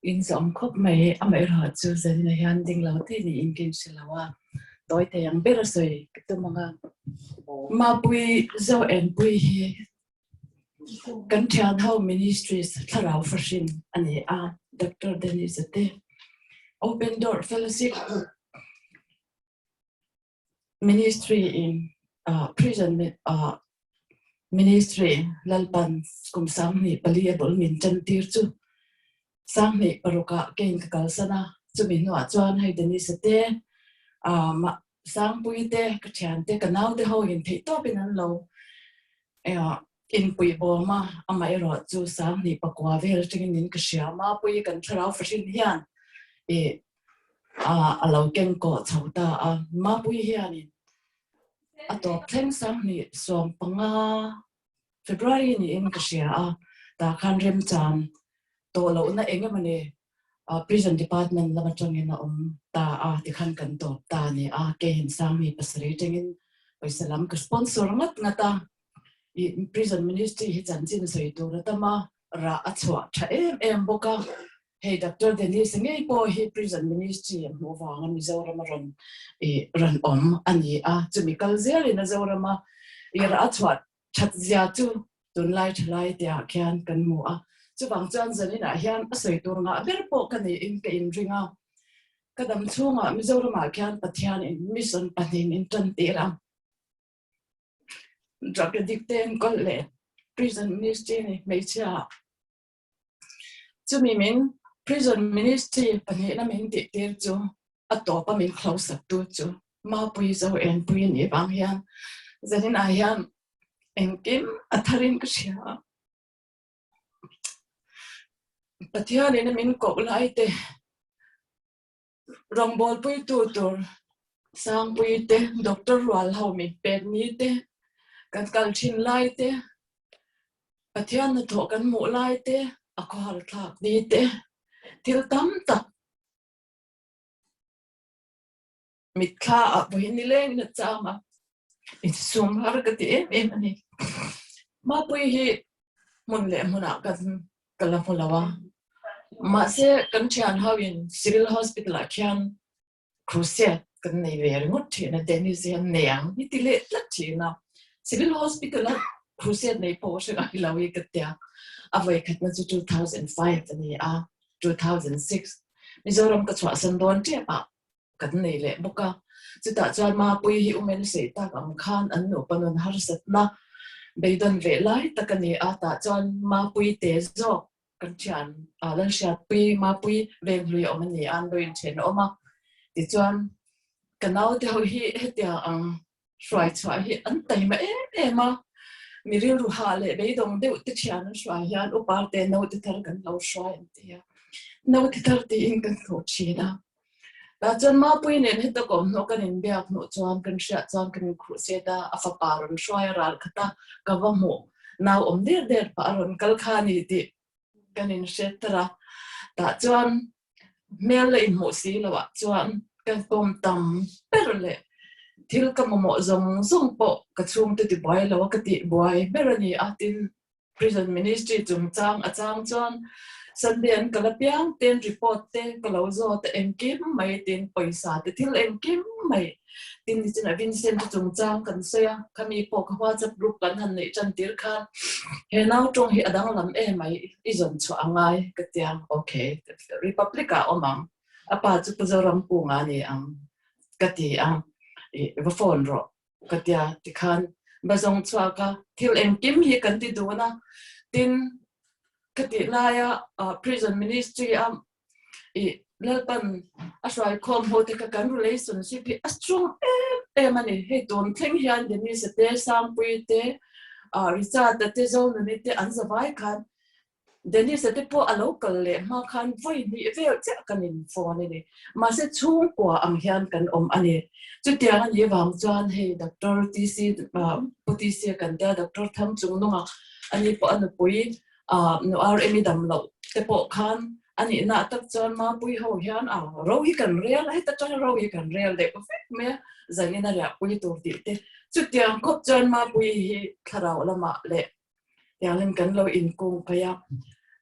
In zawm khawp mai amaherawh chu zanin ah hian ding lo te niin ka inhre lo a, tawi thei ang ber a sawi ka tum ang a. Mapui Zo Enpui hi kan thian ho Ministries thlarau fahrin a ni a, Doctor Dennis a te Open Door Fellowship Ministry in Prison Ministry Lalpan kum 24 a bul min tan tir chu 16 ah kein ka kalsan a, chumi hnuah chuan hei Dennis-a te Sangpui te ka thian te ka nau te ho in theih tawpin an lo inpui bawm a, amaherawh chu 29 vel atangin in ka hria Mapui kan thlarau fahrin hian ih a lo keng kawh chho ta a, Mapui hianin a tawp thleng 2015 February niin ka hria a, tah khan remchan tawh lohna eng emaw ni Prison Department lam atangin a awm ta a tikhan kan tawp ta a ni a, keiin 27 atangin pawisa lam ka sponsor ngat ngat a, ih Prison Ministry hi chanchin sawi tur a tam a, rah a chhuah tha em em bawk a, hei Doctor Dennis ngei pawh hi Prison Ministry a hmuh vanga Mizoram a rawn ih rawn awm a ni a, chumi kal zelin a Zorama ih rah a chhuah that zia chu tunlai thalai te ah khian kan hmu a, chuvang chuan zanin ah hian a sawi tur ngah ber pawh ka neihin ka inring a, ka dam chhungah Mizoram ah khian Pathian in mission pahnih min tan tir a, drug addict te enkawl leh prison ministry ni hmeichhia ah chumi min prison ministry pahnihna min tih tir chu a tawp a min close sak tu chu Mapui Zo Enpui a nih vang hian zanin ah hian engkim a tharin ka hria a. Pathianin a min koh lai te Rawngbawlpuitu tur Sangpui te, Doctor Rual ho min pek ni te, kan kal thin lai te, Pathian hnathawh kan hmuh lai te, a khawhar thlak ni te, thil tam tak mitthla ah pawhin nilengin a cham a, insum har ka ti em em a ni. Mapui hi hmun leh hmunah kan ka la hmu lo a, mahse kan thian ho in Civil Hospital ah khian crusade kan nei ve ringawt thin a, Dennis hi an nei ang hi ti leh tlat thin a, Civil Hospital a crusade nei pawh hre ngai lo hi ka tia, a vawikhatna chu 2005 a ni a, 2006 Mizoram ka chhuahsan dawn tep ah kan nei leh bawk a, chutah chuan Mapui hi umen sei tak ang khan an nupa nun harsatna beidawn ve lai tak a ni a, tah chuan Mapui te zawk kan thian a Lalhriatpui Mapui Venghlui a awm a ni a, an lo inthen a awm a, tichuan ka naute ho hi hetiang ang hruai chhuah hi an taima em em a, mi rilru hah leh beidawng deuh te thian an hruai hian upa te naute thar kan lo hruai an ti a, naute thar tiin kan hmuh thin a. Tah chuan Mapui nen heta ka awm hnuah kan inbiak hnuh chuan kan hriat chuan kan inkhuh set a, a fapa rawn hruai a ral khat a, ka va hmuh nau awm der der pah a rawn kal kha a ni tih kan inhriat tar a. Tah chuan hmel la inhmuh si loh ah chuan ka kawm tam ber leh thil ka mamawh zawng zawng pawh ka chhungte tibuai lo a ka tihbuai ber a ni a, tin Prison Ministry chungchang a chang chuan Sunday an kal apiang ten report te ka lo zawt a engkim mai tin pawisa te thil engkim mai tin nichin a Vincent te chungchang kan sawi a, khami pawh ka WhatsApp group kan han neih tan tir khan he nau tawng hi a danglam em mai i zawn chhuah a ngai ka tia ok Republic ah awm ang a pa chu Pu Zoramkunga a ni ang ka ti a i va phone rawh ka tia tikhan va zawng chhuak a thil engkim hi kan ti dun a tin ka tih laia prison ministry a i Lalpan a hruai khawm ho te kha kan relationship hi a strong em em a ni hei tun thleng hian Denise te Sangpui te Richard te Zonuni te an zavai khan. Dennis-a te pawh a lo kal leh hma khan vawi hnih vel chiah kan in phone a ni. Mahse chhungkua ang hian kan awm a ni. Chutiang a nih vang chuan hei Doctor TC Pu TC a kan tia Doctor Thangchungnunga ani pawh a nupui Nu RM-i dam loh te pawh khan a nihna tak chuan Mapui ho hian a ro hi kan rel a, heta tang ro hi kan rel deuh vek mai a, zanin a riahpui tur tih te. Chutiang khawp chuan Mapui hi thlarau lamah leh tiangin kan lo inkung phei a.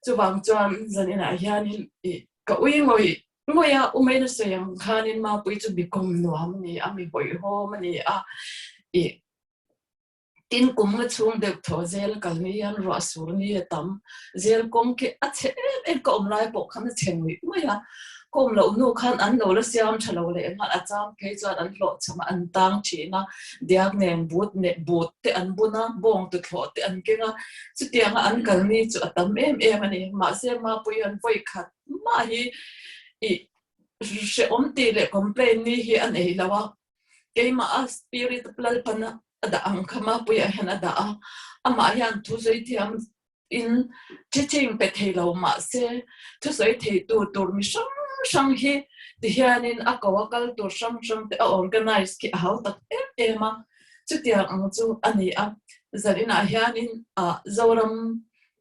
Chuvang chuan zaninah hianin ih ka ui ngawih ngawih a, Umaina sawi ang khanin Mapui chu mi kawm nuam a ni a, mi hawihhawm a ni a, ih Tin kum nga chhung deuh thaw zel kal ni hian ruah sur ni a tam. Zel kawng khi a chhe em em ka awm lai pawh khan a chhe nguih nguih a. Ka awm loh hnu khan an lo la siam tha lo leh nghal a chang phei chuan an hlawh chham a an tang thin a. Diak nen but neh but te an bun a, bawng tuthlawh te an keng a. Chutianga an kal ni chu a tam em em a ni. Mahse Mapui hian vawi khat mah hi ih hrehawm tih leh complain ni hi a nei lo a. Keimah a spirit Lalpan a dah ang kha Mapuia hian a dah a, amah hian thusawi thiam in teaching pe thei lo mahse thusawi thei tu tur mi hrang hrang hi ti hianin a ko a kal tur hrang hrang te a organize khi a hau tak em em a, chutiang ang chu a ni a. Zaninah hianin ah Zoram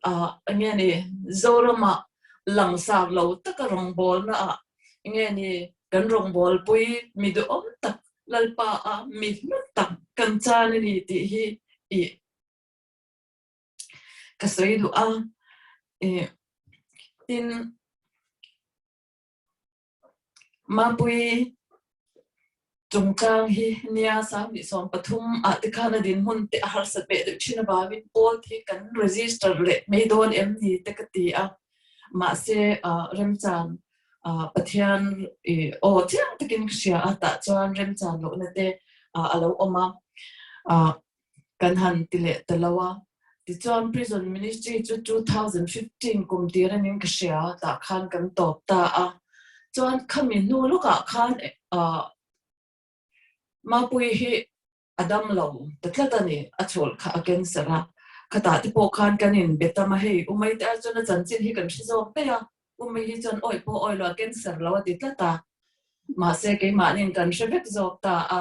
ah enge ni Zoramah langsar lo taka rawngbawlna ah enge ni Kan rawngbawlpui mi duhawm tak Lalpa a mi hlu tak kan chan a ni tih hi i ka sawi duh a. I tin Mapui chungchang hi nia 2013 ah te khan a dinhmun te a harsat ve deuh thin avangin Paul hi kan register leh mai dawn em ni te ka ti a. Mahse remchan Pathian i aw chiang takin ka hria a, tah chuan remchan lohna te a lo awm a, kan han ti leh ta lo a. Tichuan Prison Ministry chu 2015 kum tir anin ka hria, tah khan kan tawp ta a. Chuan khami hnu lawkah khan Mapui hi a dam lo ta tlat a ni, a chhawlh kha a cancer a, khatah te pawh khan kan in be tam a, hei Umei te ai chuan a chanchin hi kan hre zawk daih a, Umei hi chuan awih pawh awih lo a cancer lo a ti tlat a, mahse keimahniin kan hre vek zawk ta a,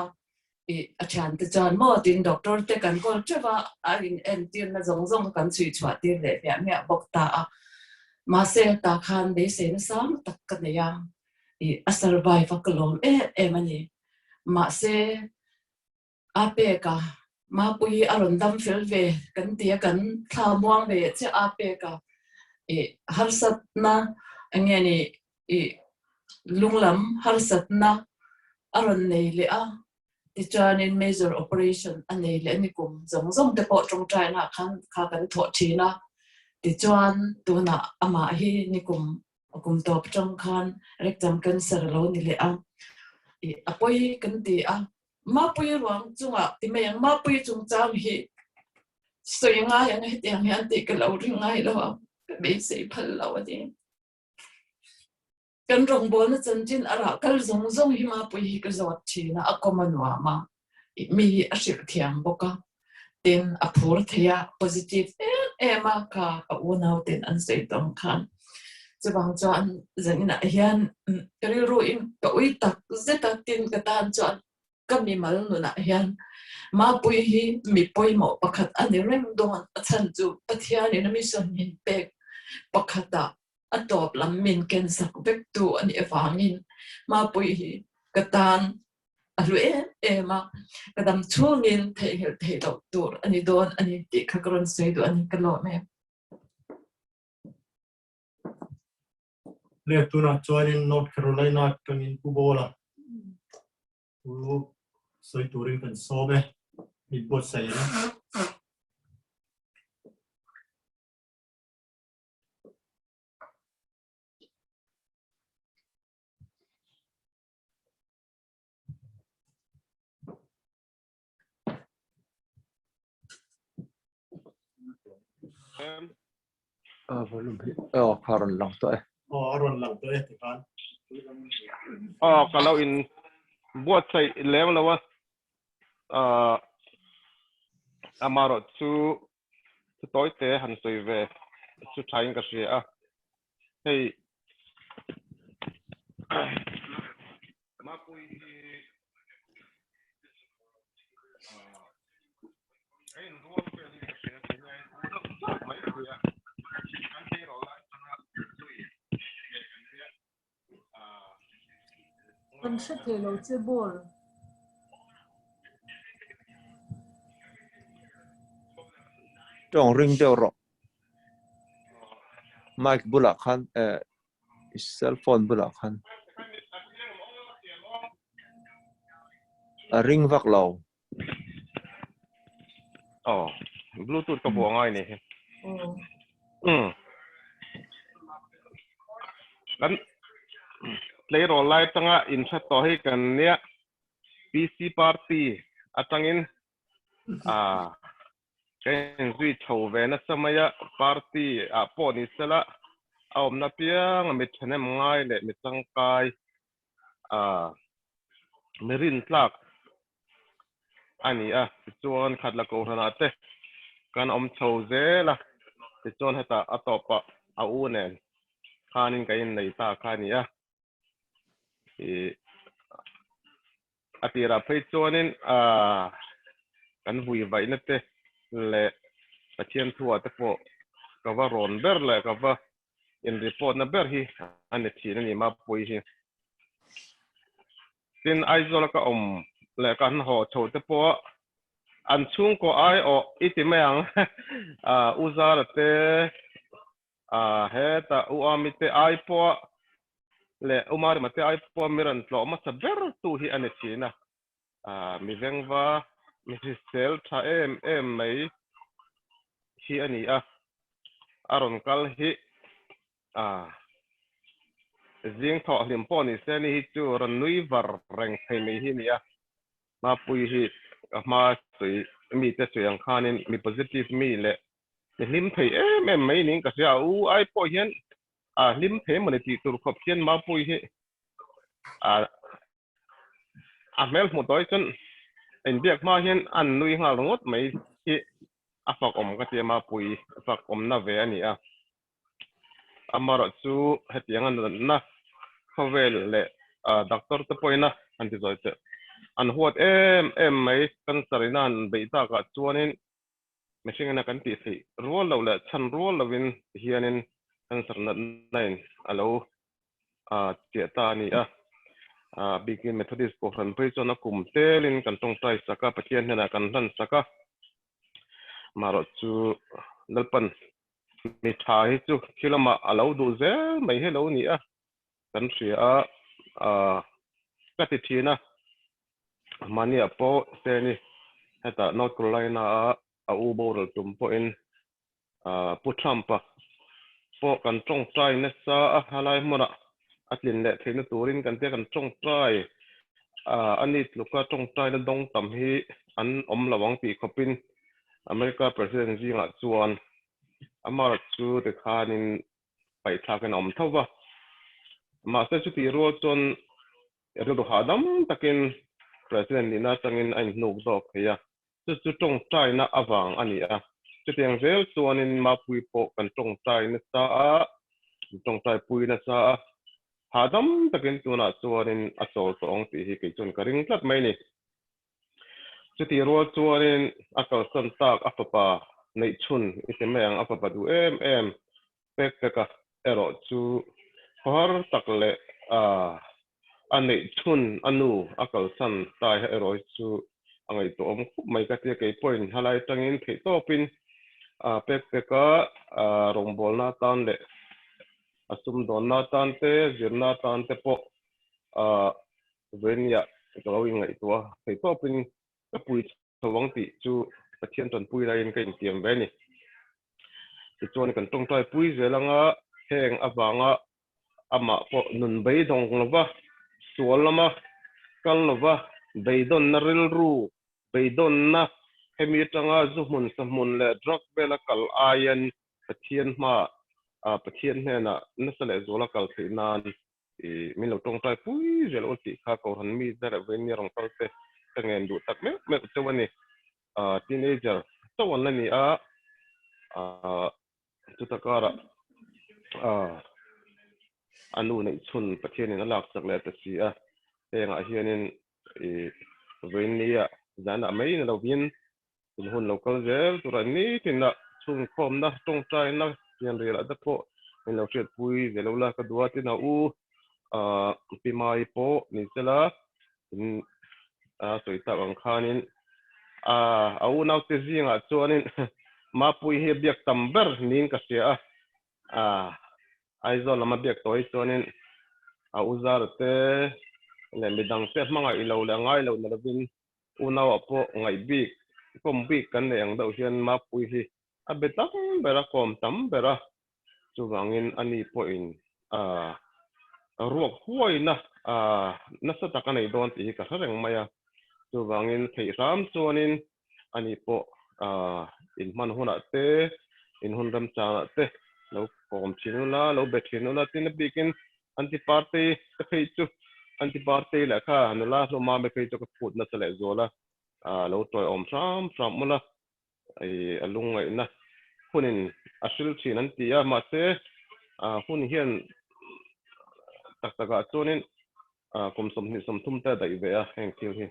ih a thian te chuan maw tiin doctor te kan call teuh a, a in entirna zawng zawng kha kan chhui chhuah tir leh hmiah hmiah bawk ta a, mahse tah khan beisei nasa tak ka nei a, ih a survive a ka lawm em em a ni, mahse A pek a, Mapui a rawn dam fel ve kan ti a, kan thla muang ve chiah a pek a, ih harsatna eng nge ni ih lunglam harsatna a rawn nei leh a, tichuanin major operation a nei leh a ni kum zawng zawng te pawh tawngtaina ah khan kha kan thawh thin a, tichuan tunah amah hi nikum A kum tawp tang khan rectum cancer a lo ni leh a, ih a pawi kan ti a, Mapui ruang chungah ti mai ang, Mapui chungchang hi sawi ngai ang hetiang hian tih ka lo ring ngai lo a, ka beisei phal lo a ni. Kan rawngbawlna chanchin a rah kal zawng zawng hi Mapui hi ka zawt thin a, a kawm a nuam a, mi hi a hrilh thiam bawk a, tin a phur thei a, positive em em a kha a unau ten an sawi tawng khan chuvang chuan zaninah hian ka rilru in ka ui tak zet a, tin ka tan chuan ka mimal nunah hian Mapui hi mi pawimawh pakhat a ni reng dawn a chhan chu Pathianin a mission min pek pakhatah a tawp lam min ken sak vek tu a nih avangin Mapui hi ka tan a hlu em em a, ka dam chhungin theihnghilh theih loh tur a ni dawn a ni tih kha ka rawn sawi duh a ni, ka lawm em. Le tunah chuanin North Carolina atangin Pu Bawla chu sawi turin kan sawm e, min buatsaih em? Volume hi aw kha rawn lang tawh e. Aw a rawn lang tawh e ti khan. Aw ka lo in buatsaih lem lo a. Amarawh chu thu tawi te han sawi ve. chu thain ka hria a. Hei Mapui hi ka inrual vel hi ka hria kei nia in deuh chauh mai thei a. Kan tleirawl lai atanga zui leh kan nia. Kan hre thei lo che ball. Tawng ring deuh rawh. Mic bulah khan eh i cell phone bulah khan a ring vak lo. Aw, bluetooth ka buah ngai ni hi. Um. Kan tleirawl lai tanga inhre tawh hi kan nia PC party atangin a ka inzui chho ve nasa mai a, party ah pawh ni sela a awmna piang a mi thahnem ngai leh mi tangkai a mi rintlak a ni a, tichuan khatla kohhranah te kan awm chho zel a, tichuan hetah a tawpah a u nen khanin ka innei ta kha a ni a, ih a tirah phei chuanin ah kan vui vaihna te leh Pathian thuah te pawh ka va rawn ber leh ka va in report na ber hi a ni thin a ni Mapui hi. Tin, Aizawl a ka awm leh ka han haw chho te pawh an chhungkaw ai awh i ti mai ang U Zara te hetah U Ami te ai pawh leh U Marima te ai pawh mi rawn tlawh hmasa ber tu hi a ni thin a. Mi vengva mi hrisel tha em em mai hi a ni a, a rawn kal hi zing thawh hlim pawh ni se ni hi chu rawn nui var reng thei mai hi a ni a, Mapui hi ka hma sawi mite sawi ang khanin mi positive mi leh mi hlim thei em em mai niin ka hria a, u ai pawh hian a hlim thei emaw ni tih tur khawp hian Mapui hi a. A hmel hmuh tawh hi chuan inbiak hma hian a nui nghal ringawt mai hi a fak awm ka ti a, Mapui fak awmna ve a ni a. Amaherawh chu hetiang a natna khawvel leh doctor te pawhin a han ti zawi teh. An huat em em mai cancer ina an beih takah chuanin mihring ina kan tih theih rual loh leh chhan rual lovin tihianin cancer natna in a lo a chiah ta a ni a. A bikin Methodist Kohhran phei chuan a kum telin kan tawngtai sak a, Pathian hnenah kan hlan sak a. Marawh chu Lalpan mi tha hi chu thil amah a lo duh zel mai hi lo ni a, kan hria a, a ka ti thin a. Mahniah pawh Seni hetah North Carolina-a a u boral tum pawhin Pu Trump-a pawh kan tawngtai nasa a, helai hmunah a tlin leh theihna turin kan tia kan tawngtai a ni tluka tawngtaina dawng tam hi an awm lo ang tih khawpin America President zingah chuan amah chu tikhanin paihthlakin a awm tho va. Mahse chutih rual chuan rilru hahdam takin President nihna atangin a inhnuk zawk thei a. Chu chu tawngtaina avang a ni a. Chutiang zel chuanin Mapui pawh kan tawngtai nasa a, kan tawngtaipui nasa a. Hahdam takin tunah chuanin a chawl tawh ang tih hi kei chuan ka ring tlat mai ni. Chutih rual chuanin a kalsan tak a fapa neih chhun i ti mai ang, a fapa duh em em pek peka erawh chu khawhar tak leh a neih chhun a nu a kalsan tai ha erawh hi chu a ngaihtuahawm khawp mai ka tia kei pawhin halai atangin theih tawpin pek peka rawngbawlna atan leh a sumdawnna atan te zirna atan te pawh venia ka lo inngaihtuah a theih tawpin ka pui chho ang tih chu Pathian tanpui laiin ka intiam ve a ni. Tichuan kan tawngtai pui zel anga heng avanga amah pawh nun beidawng lova, sual lama kal lova, beidawnna rilru, beidawnna hemi atanga zu hmun sa hmun leh drug vela kal aiin Pathian hmaah Pathian hnenah nasa leh zuala kal theih nan I min lo tawngtai pui zel aw tih kha Kohhran mi te leh Venia rawn kal te ka ngen duh tak meuh meuh chauh a ni. Teenager chauh an la ni a, Chuta karah a nu neih chhun Pathianin a lak chak leh ta si a, hengah hianin i vawiinnia zanah mai ni lovin in hun lo kal zel tura nitin ah chhungkhawmna tawngtaina pianrial ah te pawh in lo hriatpui zel lo la ka duh a tin a u Pi Mai pawh ni sela in a sawi tak ang khanin a unaute zingah chuanin Mapuii hi a biak tam ber niin ka hria a, Aizawl lama biak tawh hi chuanin a u Zara te leh midangte hmangaih lo leh ngai lo na lovin unauah pawh ngaih bik, kawm bik kan nei ang deuh hian Mapuii hi a be tam ber a, kawm tam ber a, chuvangin ani pawhin ruak huaina nasa tak a nei dawn tih hi ka hre reng mai a, chuvangin theih hram chuanin ani pawh inhman hunah te, inhun remchangah te lo kawm thin ula, lo be thin ula tin a bikin anti-party ka phei chu anti-party leh kha nula hlawma me phei chu ka phut nasa leh zual a, lo tawiawm hram hram ula. I a lungngaihna hunin a hril thin an ti a, mahse hun hian tak takah chuanin kum 23 te a daih ve a heng thil hi.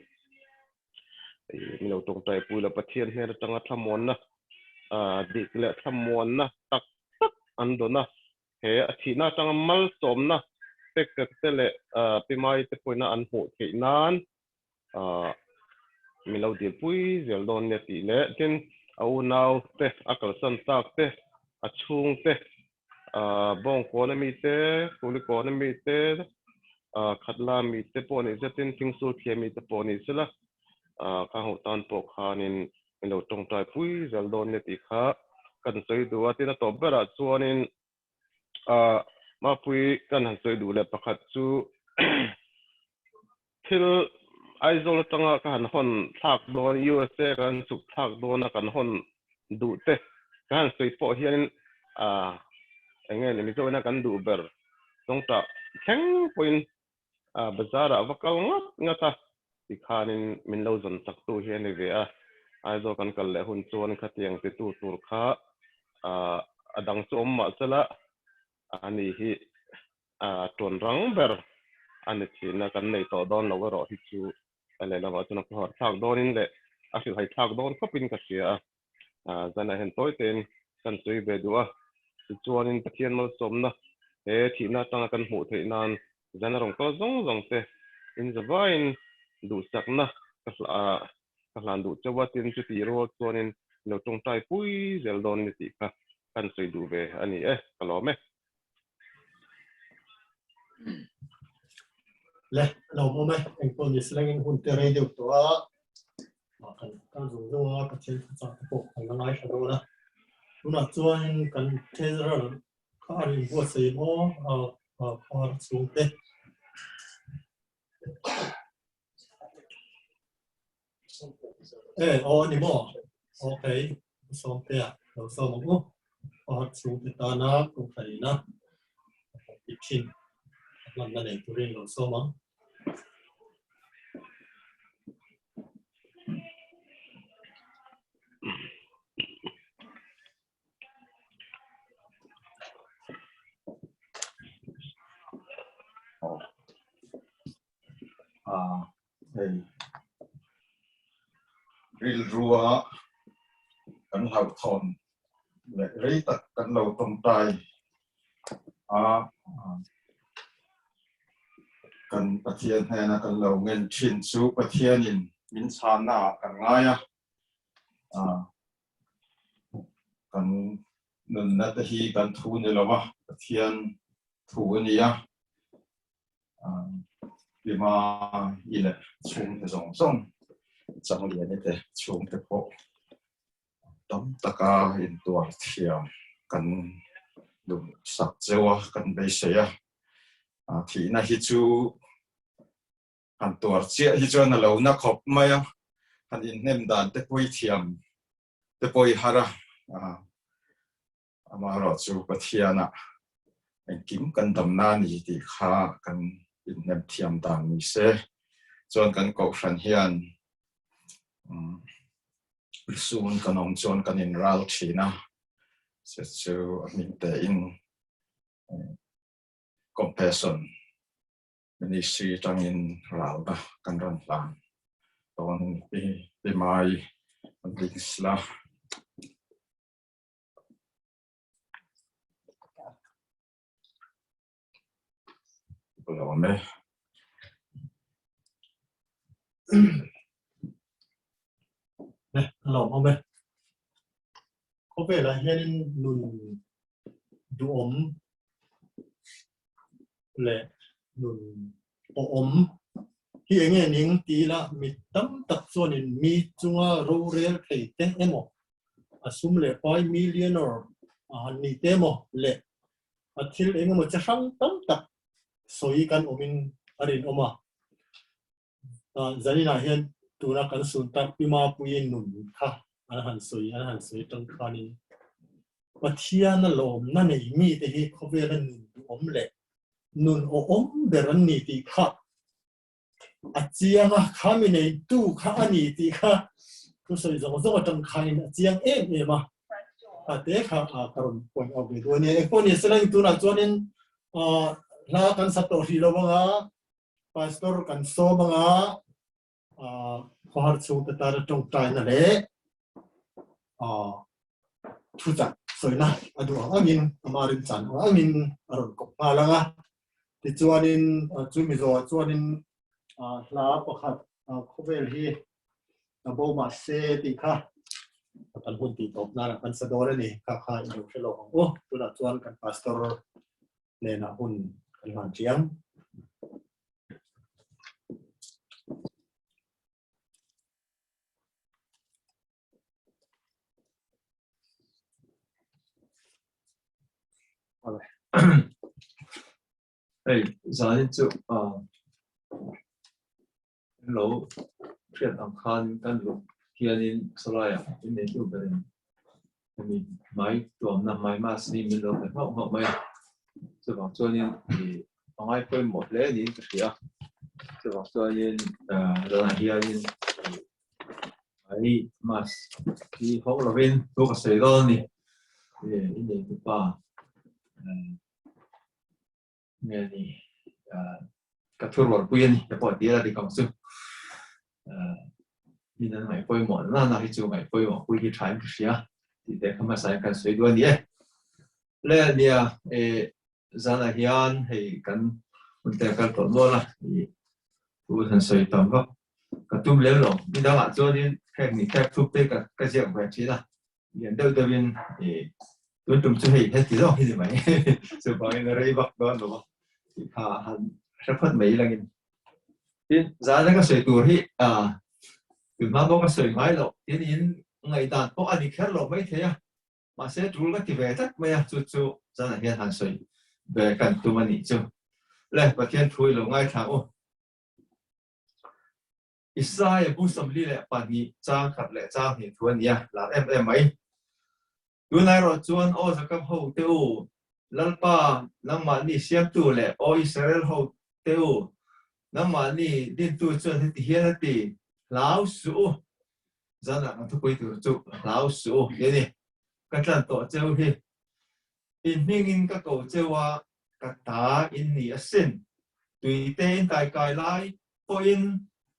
I mi lo tawngtai pui lo Pathian hmel atanga thlamuanna dik leh thlamuanna tak tak an dawn a, he a thihna atanga malsawmna pek te leh Pi Mai te pawhina an hmuh theih nan min lo dilpui zel dawn nia tih leh tin a unau te a kalsan tak te a chhung te bawngkawn ami te kulikawn ami te khatla mi te pawh ni se tin thingsul thliah mi te pawh ni sela kha ho tan pawh khanin min lo tawngtai pui zel dawn nia tih kha kan sawi duh a tin a tawp berah chuanin Mapui kan han sawi duh leh pakhat chu thil Aizawl atanga ka han hawn thlak dawn USA ka han chhuk thlak dawn a kan hawn duh te ka han sawi pawh hianin eng nge ni Mizo ina kan duh ber tawngtah thleng pawhin bazar ah va kal ngat ngat a tikhanin min lo zawn chak tu hi a ni ve a, Aizawl kan kal leh hun chuan khatiang titu tur kha a dang chu awm mah sela ani hi tuan rang ber a ni thin a, kan nei tawh dawn lo erawh hi chu lehlamah chuan a khawhar thlak dawnin leh a hrilhhai thlak dawn khawpin ka hria a. Zanah hian tawi tein kan sawi ve duh a, tichuanin Pathian malsawmna he thihna atanga kan hmuh theih nan zan a rawn kal zawng zawng te inzavaiin duhsakna ka ka hlan duh chauh a, tin chutih rual chuanin lo tawngtai pui zel dawn ni tih kha kan sawi duh ve a ni e, ka lawm e. Le, lo awm e, engpawh ni selengin hun te rei deuh tawh a, kan kal zung zung a, Pathian thuchah te pawh kan la ngaithla dawn a. Tunah chuan kan Treasurer kha a rawn buatsaih maw khawhar chhung te. E, aw a ni maw? Okay, Sawmtea lo sawm ang u. Khawhar chhung te tana kawngkharina ti thin a hmanna nei turin lo sawm ang. Hei rilrua kan hlauhthawn leh rei tak kan lo tawngtai a, kan Pathian hnena kan lo ngen thin chu Pathianin min chhanna ah kan ngai a, kan nunna te hi kan thu ni lo a, Pathian thu a ni a. Bima i leh chhungte zawng zawng Changliani te chhungte pawh tam taka intuar thiam kan duh sak zeuh a, kan beisei a. Thihna hi chu han tuar chiah hi chuan a lo na khawp mai a, han inhnem dan te pawh i thiam te pawh i har a. Amaherawh chu Pathianah engkim kan damna a ni tih kha kan inhnem thiam dan ni se. Chuan kan kohhran hian sun kan awm chuan kan inral thin a. Se chu a hming te in Compassion Ministry tangin ralna kan rawn hlan dawn pi pi mai an ding sila. Lawm e. Ne, lawm awm e. Khawvelah hianin nun duhawm leh nun awhawm hi eng nge ning ti ila mi tam tak chuanin mi chunga rorel thei te emaw a sum leh pai millionaire a han ni te emaw leh a thil eng emaw che hrang tam tak sawi kan awmin a rinawm a. Zaninah hian tuna kan sun tak Pi Mapuii nun kha an han sawi an han sawi atang khanin Pathiana lawmna nei mite hi khawvela nun duhawm leh nun awhawm ber an ni tih kha a chiang a, kha mi neitu kha a ni tih kha thusawi zawng zawng atang khanin a chiang em em a. A te kha ka rawn point out ve duh a nia. Engpawh ni sela tunah chuanin hla kan sa tawh hrih lo anga Pastor kan sawm anga khawhar chhungte tana tawngtaina leh thuchak sawina a duh ang angin ama rimchan ang angin a rawn kawp nghal ang a. Tichuanin chu mi zawhah chuanin hla pakhat khawvel hi a bo mah se tih kha kan hun tih tawp nana kan sa dawn a ni. Kha kha i lo hre lawk ang u. Tunah chuan kan pastor hnenah hun kan hlan chiang. Hei zanin chu lo hriat ang khan kan luh hianin sawlaiah inneitu berin hemi hmai tuamna hmai mask hi min lo pe nghauh nghauh mai a. Chuvang chuanin ih a ngai pawimawh hle niin ka hria a. Chuvang chuanin zanah hianin ih hmai mask hi hawng lovin thu ka sawi dawn a ni. Ih inneitu pa nge ni ka thu rualpui a ni te pawh ti a dik ang chu. Min an ngaih pawimawh na na hi chu ngaih pawimawh pui hi tha in ka hria tih te kha hmasa in kan sawi duh a ni e. Le nia e zanah hian hei kan hun te kal tawh nual a i thu han sawi tam vak ka tum lem lo. Nidangah chuanin heng ni tek thup te ka ziak ve thin a. Lian deuh deuhin i tun tum chu hei heti zawk hi ni mai chuvangin a rei vak dawn lo a tih kha han hre phawt mai langin tin zana ka sawi tur hi a tun hma pawh ka sawi ngai loh tin in ngaihdan pawh a ni kher lo mai thei a mahse tul ka ti ve tlat mai a chu chu zanah hian han sawi ve kan tum a nih chu le Pathian thu i lo ngaithla u. Isaia bu 42 chang khat leh chang hnih thu a ni a, lar em em mai. Tunlai erawh chuan aw Jakob ho te u, Lalpa nangmahni siamtu leh aw Israel ho te u, nangmahni dintu chuan heti hian a ti, Hlau suh u! Zanah kan thupui tur chu hlau suh u tih a ni. Ka tlan tawh cheu hi. In hmingin ka ko cheu a, ka ta in ni asin. Tuite in taikai lai pawhin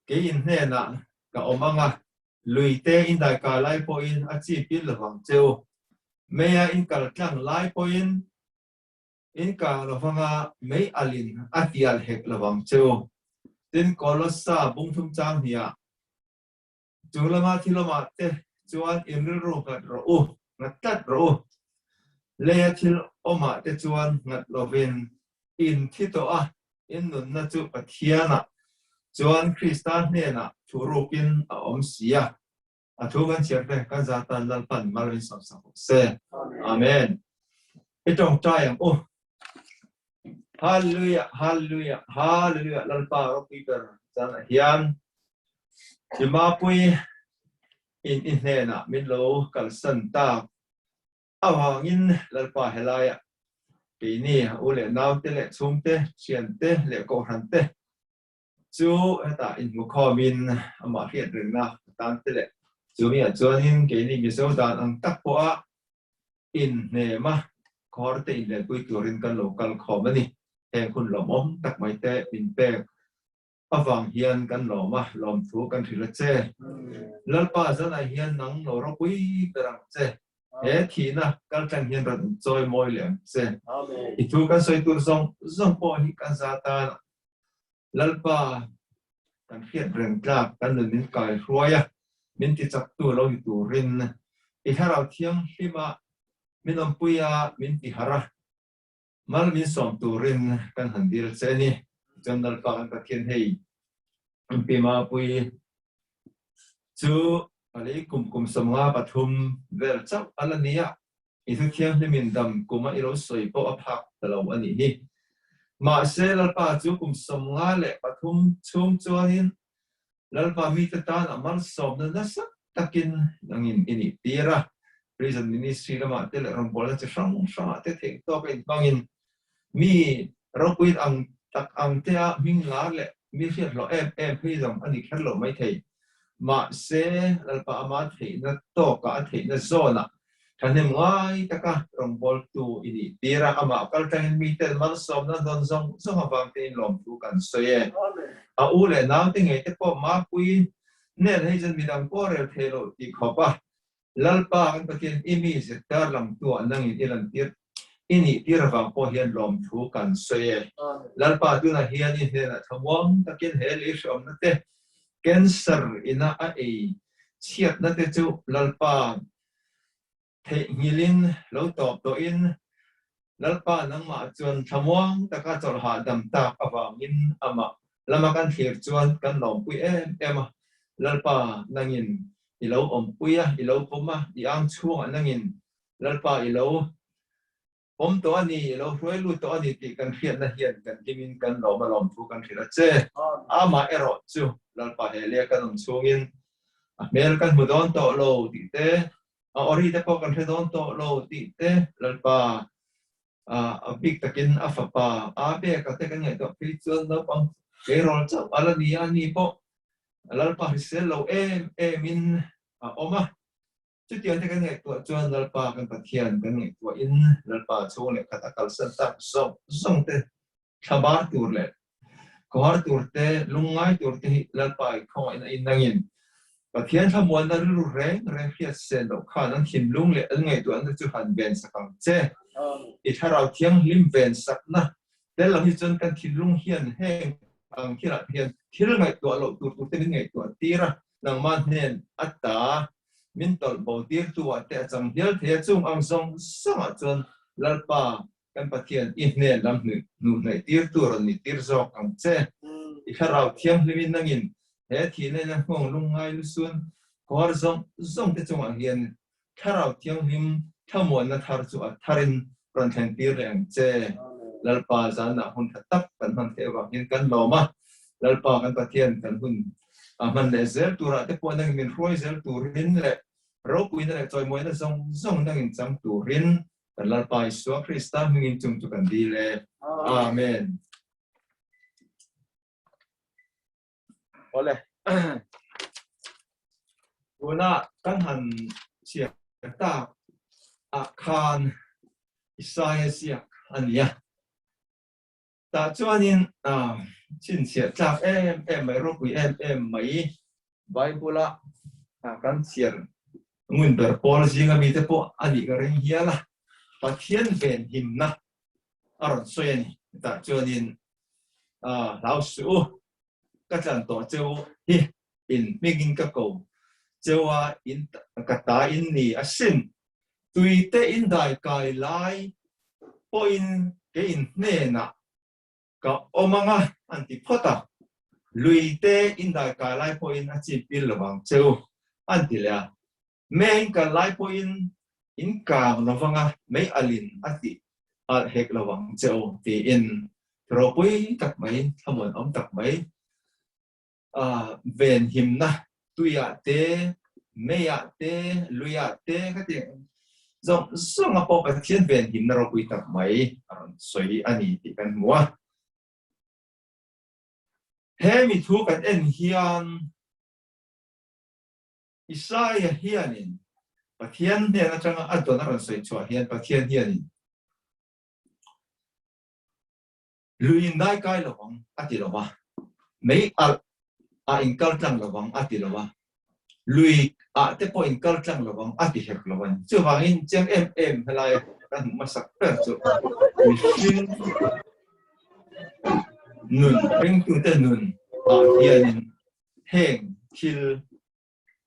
kei in hnenah ka awm ang a, luite in daikai lai pawhin a chip in lovang che u. Meia in kal tlang lai pawhin in kang lovang a, mei alin a tial hek lovang che u. Tin, Kolossa bungthum chang hniah Chung lama thilawmah te chuan in rilru nghat rawh u, nghat tlat rawh u. Leia thil awmah te chuan nghat lovin in thi tawh a, in nunna chu Pathianah chuan Krista hnenah thu rukin a awm si a. A thu kan chhiar te kan zatan Lalpan mal min sawmsak rawh se. Amen. I tawngtai ang u. Hallelujah, Hallelujah, Hallelujah, Lalpa ropui ber zanah hian i mapui in i hnenah min lo kalsan tak avangin Lalpa helaiah keini u leh naute leh chhungte, thiante leh kohhrante chu hetah inhmukhawmin amah hriat rengna atan te leh chumi ah chuanin keini Mizo dan ang tak pawha. Inhnem a, khawr te inlenpui turin kan lo kal khawm a ni. Heng hun lawmawm tak mai te min pek avang hian kan lawm a, lawmthu kan hrilh a che. Lalpa zanah hian nang lo ropui ber ang che. He thihna kaltlang hian rawn chawi mawi leh ang che. I thu kan sawi tur zawng zawng pawh hi kan za tan Lalpa kan hriat reng tlak kan nun min kai hruai a, min tichaktu lo ni turin i thlarau thianghlim a, min awmpui a, min tiharh a, mal min sawm turin kan han dil che a ni. Chuan Lalpa kan Pathian hei Pi Mapui chu a lei kum kum 53 vel chauh a la ni a, I thu thianghlimin dam kum a i lo sawi pawh a phak ta lo a nih hi. Mahse, Lalpa chu kum 53 chhung chuanin Lalpa mite tan a malsawmna nasa takin nangin i nih tir a. Prison Ministry lamah te leh rawngbawlna chi hrang hrangah te theih tawk a inhmangin mi ropui ang tak ang te a hming lar leh mi hriat hlawh em em phei zawng a ni kher lo maithei. Mahse, Lalpa ama theihna tawkah a theihna zawnah Thahnem ngai taka rawngbawltu i nih tir a, amah kal tangin miten malsawmna dawn zawng zawng avang tein lawmthu kan sawi e. A u leh naute ngei te pawh Mapui nen hei chuan midang pawh rel thei loh tih khawp a, Lalpa kan Pathian i mi zirtar langtu ah nangin i lantir i nih tir avang pawh hian lawmthu kan sawi e. Lalpa tunah hian i hnenah thlamuang takin he lei hreawmna te, cancer ina a ei chhiatna te chu Lalpa Theihnghilhin lo tawp tawhin Lalpa nangmah chuan thlamuang taka chawlh hahdam tak avangin amah lama kan thlir chuan kan lawmpui em em a. Lalpa nangin i lo awmpui a, i lo pawm a, i ang chhungah nangin Lalpa i lo Awm tawh a ni, i lo hruai lut tawh a ni tih kan hriatna hian kan hlimin kan lawm a lawmthu kan hrilh a che. Amah erawh chu Lalpa he leh kan awm chhungin a hmel kan hmu dawn tawh lo tih te, a awri te pawh kan hre dawn tawh lo tih te, Lalpa a bik takin a fapa a pek a te kan ngaihtuah phei chuan naupang tleirawl chauh a la ni a, ani pawh Lalpa hrisel lo em emin a awm a. Chutiang te kan ngaihtuah chuan Lalpa kan Pathian kan ngaihtuahin Lalpa chhung leh khat a kalsan tak zawng zawng te thlabar tur leh khawhar tur te lungngai tur te hi Lalpa i khawngaihna in nangin Pathian thlamuanna rilru reng reng hriat sen loh khan an thinlung leh an ngaihtuahna chu han ven sak ang che. I thlarau thianghlim ven sakna tel lo hi chuan kan thinlung hian heng ang thilah te hian thil ngaihtuah loh tur tur te min ngaihtuah tir a, nangmah hnen ata min tawlh bo tirtu ah te a chang hial thei a, chung ang zawng zawng ah chuan Lalpa kan Pathian i hnen lam hnuh hnaih tirtu rawn nih tir zawk ang che. I thlarau thianghlimin nangin he thihna in a nghawng lungngai lusun khawhar zawng zawng te chungah hian thlarau thianghlim thlamuanna thar chu a tharin rawn thlen tir leh ang che. Lalpa zanah hun tha tak kan hman theih avang hian kan lawm a, Lalpa kan Pathian kan hun a hman leh zel turah te pawh nangin min hruai zel turin leh ropuina leh chawimawina zawng zawng nangin chang turin kan Lalpa Isua Krista hmingin chung chu kan dil e. Amen. Awle. Tuna kan han chhiar tak ah khan Isaiah ziak a ni a. Tah chuanin chhinchhiah tlak em em mai, ropui em em mai Bible-a kan chhiar ngun ber pawl zinga mite pawh a nih ka ring hial a, Pathian venhimna a rawn sawi a ni. Tah chuanin hlau suh u, ka tlan tawh cheu hi in hmingin ka ko cheu a, in ka ta in ni asin. Tuite in dai kai lai pawhin kei in hnenah ka awm ang a, an ti phawt a. Luite in dai kai lai pawhin a chip pil lo vang cheu, an ti leh a. Mei in kal lai pawhin in kang lo vang a, mei alin a tih alh hek lo vang cheu, tiin ropui tak mai, thlamuanawm tak mai venhimna tuiah te, meiah te, luiah te khatiang zawng zawnga pawh Pathian venhimna ropui tak mai a rawn sawi a ni tih kan hmu a. He mi thu kan en hian Isaiah hianin. Pathian hnen atanga a dawn a rawn sawi chhuah hian Pathian hianin lui in dai kai lo ang a ti lo va, mei alh ah in kal tlang lo ang a ti lo va, lui ah te pawh in kal tlang lo ang a ti hek lo a ni. Chuvangin chiang em em helai kan hmuh hmasak ber chu mihring nun, ringtute nun ah hianin heng thil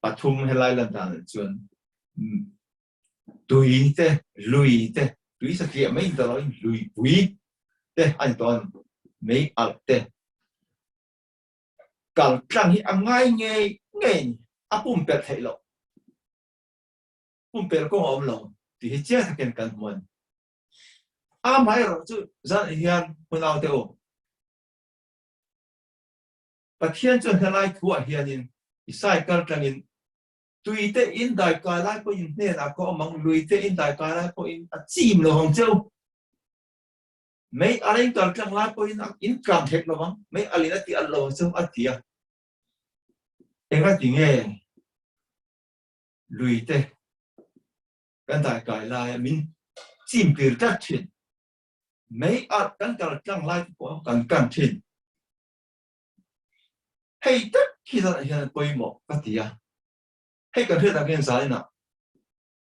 pathum helai lan danah chuan tui te, lui te, tui satliah mai ta loin luipui te a ni tawh a ni, mei alh te. Kal tlang hi a ngai ngei ngei a ni, a pumpelh theih loh. Pumpelh kawng a awm lo tih hi chiang takin kan hmu a ni. Amaherawh chu zan hian hunaute u, Pathian chuan helai thuah hianin Isai kal tlangin tuite in daikai lai pawhin hnenah ka awm ang, luite in daikai lai pawhin a chim lo vang cheu. Mei a reng kal tlang lai pawhin a in kang hek lo vang, mei alin a ti alh lo vang cheu a ti a. Enga ti nge luite kan daikai laia min chim tir tlat thin? Mei alh kan kal tlang lai te pawh kan kan thin. Hei tak hi zanah hian a pawimawh ka ti a, hei kan hriat ang hian zaninah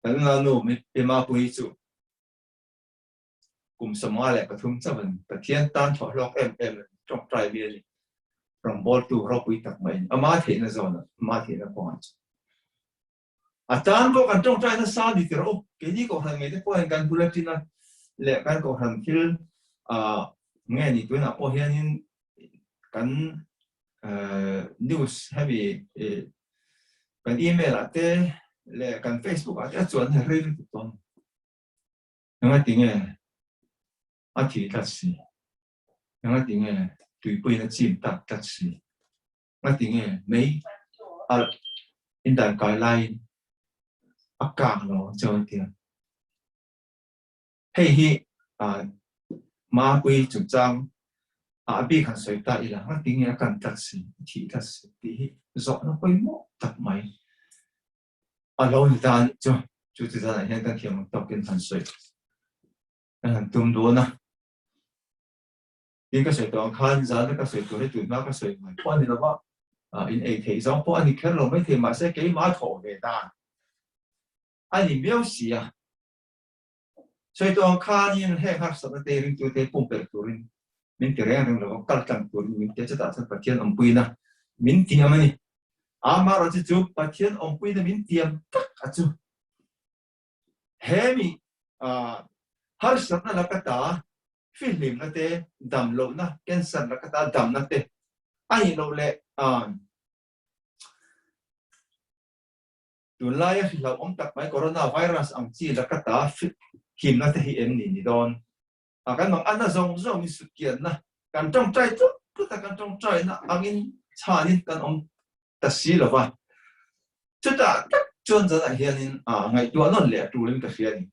kan nanu Pemapui chu kum 53 chauhin Pathian tan thawh hlawk em em a ni, tawngtai mi a ni, rawngbawltu ropui tak mai a ni, ama theihna zawnah, ama theihna kawngah chuan. A tan pawh kan tawngtai nasa a ni tir u, keini kohhran ngei te pawh hian kan bulletin a leh kan kohhran thil nge ni tunah pawh hianin kan news hemi kan email ah te leh kan facebook ah te a chuan rei lutuk dawn. Engati nge a thih tlat si? Engati nge tuipuiin a chim tak tlat si? Ngati nge mei alh in dan kai laiin a kang lo ang cheu an ti a. Hei hi Mapui chungchang ah a bik han sawi ta ila ngati nge a kan tlat si, a thih tlat si tih hi zawhna pawimawh tak mai a lo ni ta a nih chu. Chu ti zanah hian kan thiam ang tawkin han sawi kan han tum dawn a. Tin ka sawi tawh ang khan zana ka sawi tur hi tunhma ka sawi ngai pawh a ni lo va, in ei theih zawng pawh a ni kher lo maithei mahse keimah a thawh ve dan a ni miau si a. Sawi tawh ang khanin heng harsatna te ringtute pumpelh turin min ti reng reng lo va, kal tlang turin min ti a, chutah chuan Pathian awmpuina min tiam a ni. Amaherawhchu chu Pathian awmpuina min tiam tak a chu Hemi harsatna laka ta fihlimna te, damlohna, cancer laka ta damna te a nih loh leh tunlaia hrihlauhawm tak mai coronavirus ang chi laka ta himna te hi em ni ni dawn? Kan mang anna zawng zawng in sutkianna kan tawngtai tlut tlut a, kan tawngtaina angin chhanin kan awm ta si lo va. Chutah tak chuan zanah hianin ngaihtuah nawn leh a tulin ka hria a ni.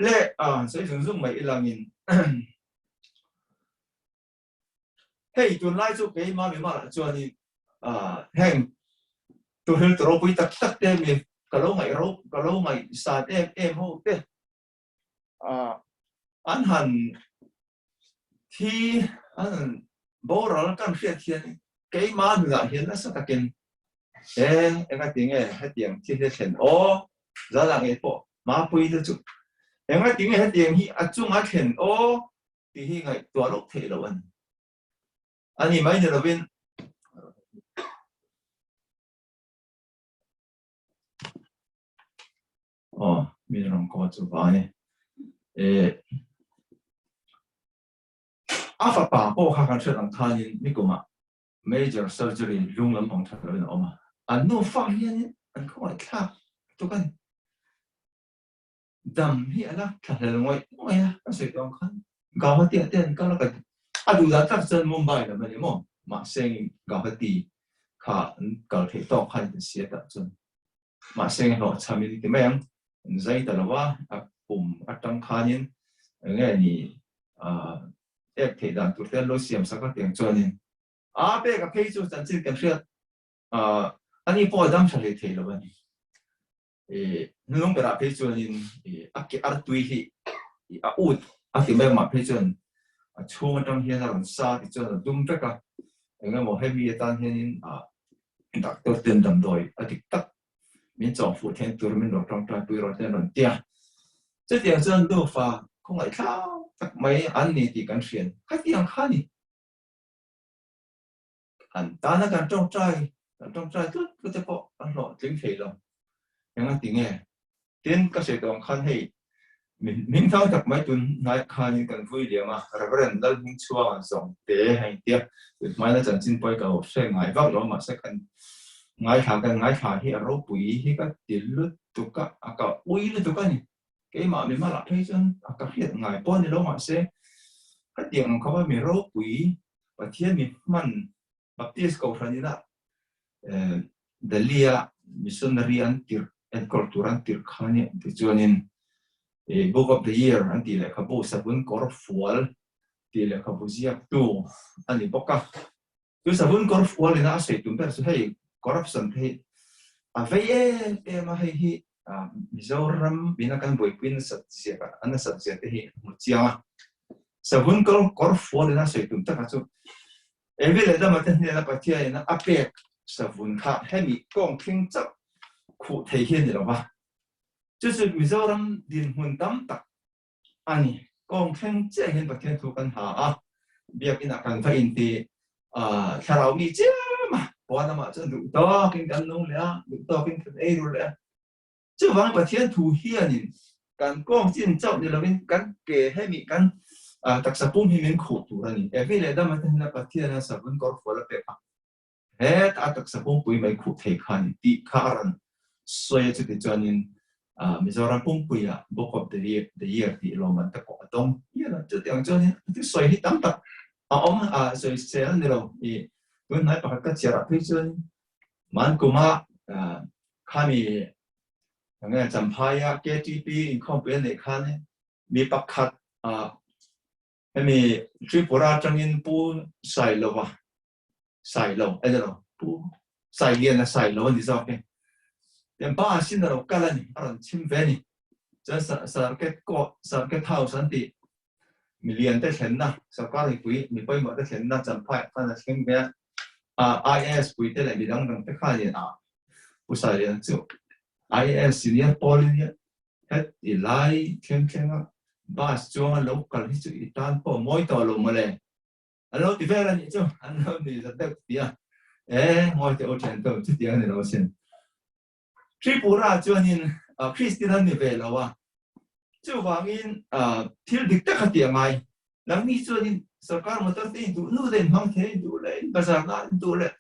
Le sawi zung zung mai ilangin hei tunlai chu keimah mimalah chuanin heng tuhil tu ropui tak tak te mi ka lo ngaih ro ka lo ngaihsan em em ho te an han Thi an boral kan hriat hian keimah nunah hian nasa takin e engati nge hetiang thil hi a thlen aw zala ngei pawh Mapui te chu engati nge hetiang hi a chunga thlen aw tih hi ngaihtuah lawk theih loh a ni. A ni mai ni lovin Aw, mi rawn kaw chu va ni. Eh, a fapa pawh kha kan hriat ang khanin nikumah major surgery lung lampang tha loin a awm a. An nufa hianin an khawngaih thlak tuk a ni. Dam hi a la thlahlel ngawih ngawih a, kan sawi tawh ang khan Guwahati ah te an kal a, ka a duh dan tak chuan Mumbai lam a ni maw? Mahse Guwahati kha an kal theih tawk khan ka sia tah chuan. Mahse hlawhchham in ti mai ang, an zai ta lo a, a pum atang khanin eng nge ni ek theih dan tur te an lo siam sak a tiang chuanin a pek a phei chu chanchin kan hriat ani pawh a dam tha hlei thei lo a ni. Hnulung berah phei chuanin a ke artui hi a ut a ti mai mah phei chuan a chhung atang hian a rawn sa ti chuan a dum vek a, eng emaw hemi atan hianin doctor ten damdawi a dik tak min chawng fuh then tur min rawn tawngtai pui rawh te an rawn ti a. Chutiang chuan nufa khawngaihthlak tak mai an ni tih kan hriat khatiang kha a ni. An tana kan tawngtai, kan tawngtai tlut tlut te pawh an hlawhtling thei lo. Eng a ti nge? Tin, ka sawi tawh ang khan hei min thang tak mai tun hnai khanin kan vui liam a, Reverend Lalhmingchhuanga zawng te a intia, tun hmaina chanchin pawi ka lo hre ngai vak lo mahse kan ngaithla kan ngaithla hi a ropui hi ka ti lutuk a, a ka ui lutuk a ni. Keimah mi hmalah phei chuan a ka hriat ngai pawh a ni lo mahse hetiang ang khawpa mi ropui Pathian mi hman Baptist Kohhran ina Delhi-a missionary an tirh enkawl tur an tirh kha nia tichuanin Book of the Year an tih lehkhabu Savun Kawr Fual tih lehkhabu ziaktu a ni bawk a. Chu Savun Kawr Fual ina a sawi tum ber chu hei corruption te hi a vei em em a, hei hi Mizoram ina kan buaipui nasat zia a nasat zia te hi a hmu chiang a. Savun kawr fual ina sawi tum taka chu Evi leh Adama te hnena Pathian ina a pek savun kha hemi kawng thleng chauh khuh thei hi a ni lo va. Chu chu Mizoram dinhmun tam tak a ni. Kawng thleng chiah hian Pathian thu kan ha a, biakinah kan va inti thlarau mi chiam a, pawn lamah chuan duh tawkin kan nung leh a, duh tawkin kan ei ru leh a. Chuvang Pathian thu hianin kan kawng chin chauh ni lovin kan ke hemi kan taksa pum hi min khuh tur a ni. Evi leh Adama te hnena Pathiana savun kawr fual a pek a, heta a taksa pumpui mai khuh thei kha a ni tih kha a rawn sawi a. Chuti chuanin Mizoram pumpuia Book of the Year tih lawmman te pawh a dawng hial a. Chutiang chuanin sawi hi tam tak a awm a, sawisel a ni lo. Tunhnai pakhat ka chhiarah phei chuan Mankuma Khami nge Champhaia KTP inkhawmpui a neih khan mi pakhat hemi Tripura atangin Pu Sailova Sailo a ni lo Pu Sailiana Sailo a ni zawk e. Tempa a sin a lo kal a ni a rawn chhim ve a ni. Chuan Circuit Court Circuit House an tih Milian te thlenna, sorkar mipui mi pawimawh te thlenna Champhai khan a thleng ve a, IAS pui te leh midang dang te khanin a Pu Sailian chu IAS senior pawl in hian heti lai thleng thleng a bus chuang a lo kal hi chu i tan pawh mawi tawh lo mawle an lo ti vel a nih chu an lo ni zat deuh ti a, e ngawi teh u thian tawh chutiang a ni lo asin. Tripura chuanin Kristian an ni ve lo a, chuvangin thil dik tak a tih a ngai. Nangni chuanin sorkar motor te in duh nu te in hmang thei a, in duh leh in bazar na in duh leh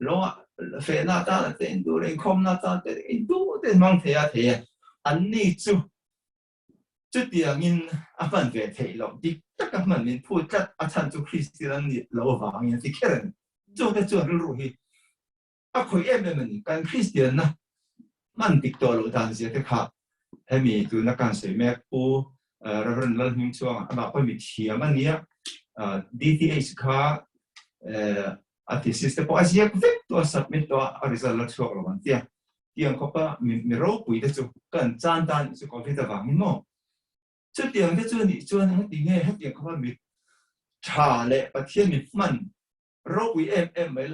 lawngah fehna atan te in duh leh inkhawmna atan te in duh te in hmang thei a thei e. Anni chu chutiangin a hman ve theih loh dik taka hman min phut tlat a chhan chu Kristian an nih loh avangin a ti kher a ni. Chungte chuan rilru hi A khawih em em a ni. Kan Kristianna hman dik tawh loh dan zia te kha hemi tuna kan sawi mek Pu Reverend Lalhmingchhuanga amah pawh mi thiam a nia. DTH kha a thesis te pawh a ziak vek tawh a submit tawh a, a result la chhuak lo an tia. Tiang khawpa mi ropui te chu kan chan ta anih chu Covid avangin maw? Chutiang te chu anih chuan heti nge hetiang khawpa mi tha leh Pathian mi hman Ropui em em mai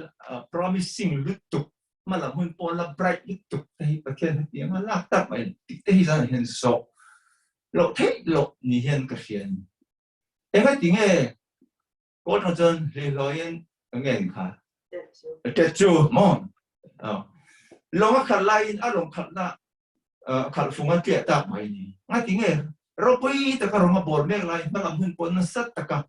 promising lutuk hmalam hun pawh la bright lutuk te hi Pathian hetiang a lak tak mai tih te hi zan hian zawh loh theih loh ni hian ka hria a ni. Engati nge kawl tang chuan hlihlawiin ka ngen kha? Tet chu maw? Lawng a khalh laiin a lawng khalhna khalh fung a tliah tak mai ni. Ngati nge ropui taka rawng a bawl mek laiin hmalam hun pawh nasa taka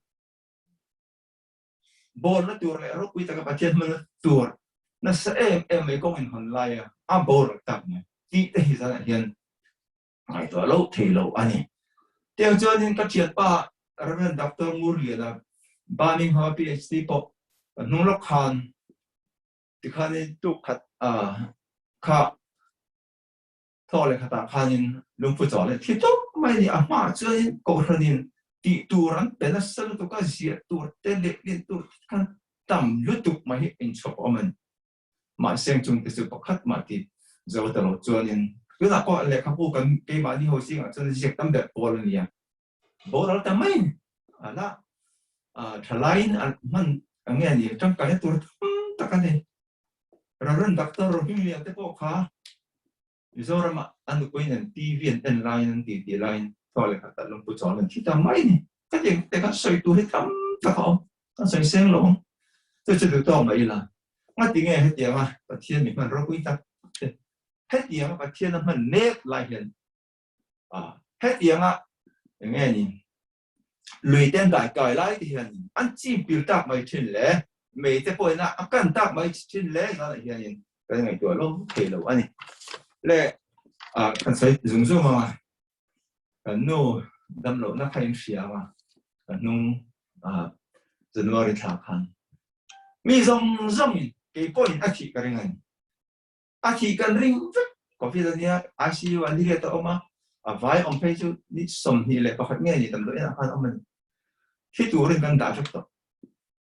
Bawlna tur leh ropui taka Pathian hmanna tur nasa em em mai kawng inhawn laia a boral tak mai tih te hi zanah hian ngaihtuah loh thei lo a ni. Tiang chuanin ka thianpa Rev. Doctor Ngurliana Birmingham-a PhD pawh ka hnung lawk khan tikhanin tuk khat kha Thaw leh khatah khanin lungphu chaw leh thi tawp mai a ni. A hmaah chuanin Kohhranin tih tur an pe nasa lutuk a, ziah tur te leh lin tur te khan tam lutuk mai hi inchhawp a awm a ni. Mahse chung te chu pakhat mah ti zo ta lo chuanin Tunah pawh lehkhabu kan keimahni ho zingah chuan ziak tam ber pawl a nia. Boral ta mai a la thalaiin an hman ang nge ni tangkaina tur tam tak a ni. Reverend Doctor Rohingya te pawh kha Mizorama a nupui nen TV an en laiin an titi laiin thaw leh khat ah lungpu chawl an thi ta mai ni. Ka ti te kan sawi tur hi tam tak a awm. Kan sawi seng lo ang. Chu chu duh tawk mai ila. Ngati nge hetianga Pathian mi hman ropui tak te hetianga Pathian a hman mek lai hian hetianga eng nge ni lui te an dai kai lai te hian an chim pil tak mai thin le mei te pawhin a kan tak mai thin le zanah hianin kan ngaihtuah lo thei lo a ni. Le kan sawi zung zung ang a, kan nu damlohna kha in hria ang a, ka hnung January thla khan mi zawng zawngin kei pawhin a thih ka ring a ni. A thih kan ring vek Covid a nia, ICU an riat a awm a, a vai awm phei chu ni 21 nge ni damdawi inah khan a awm a ni. Thi turin kan dah vek tawh.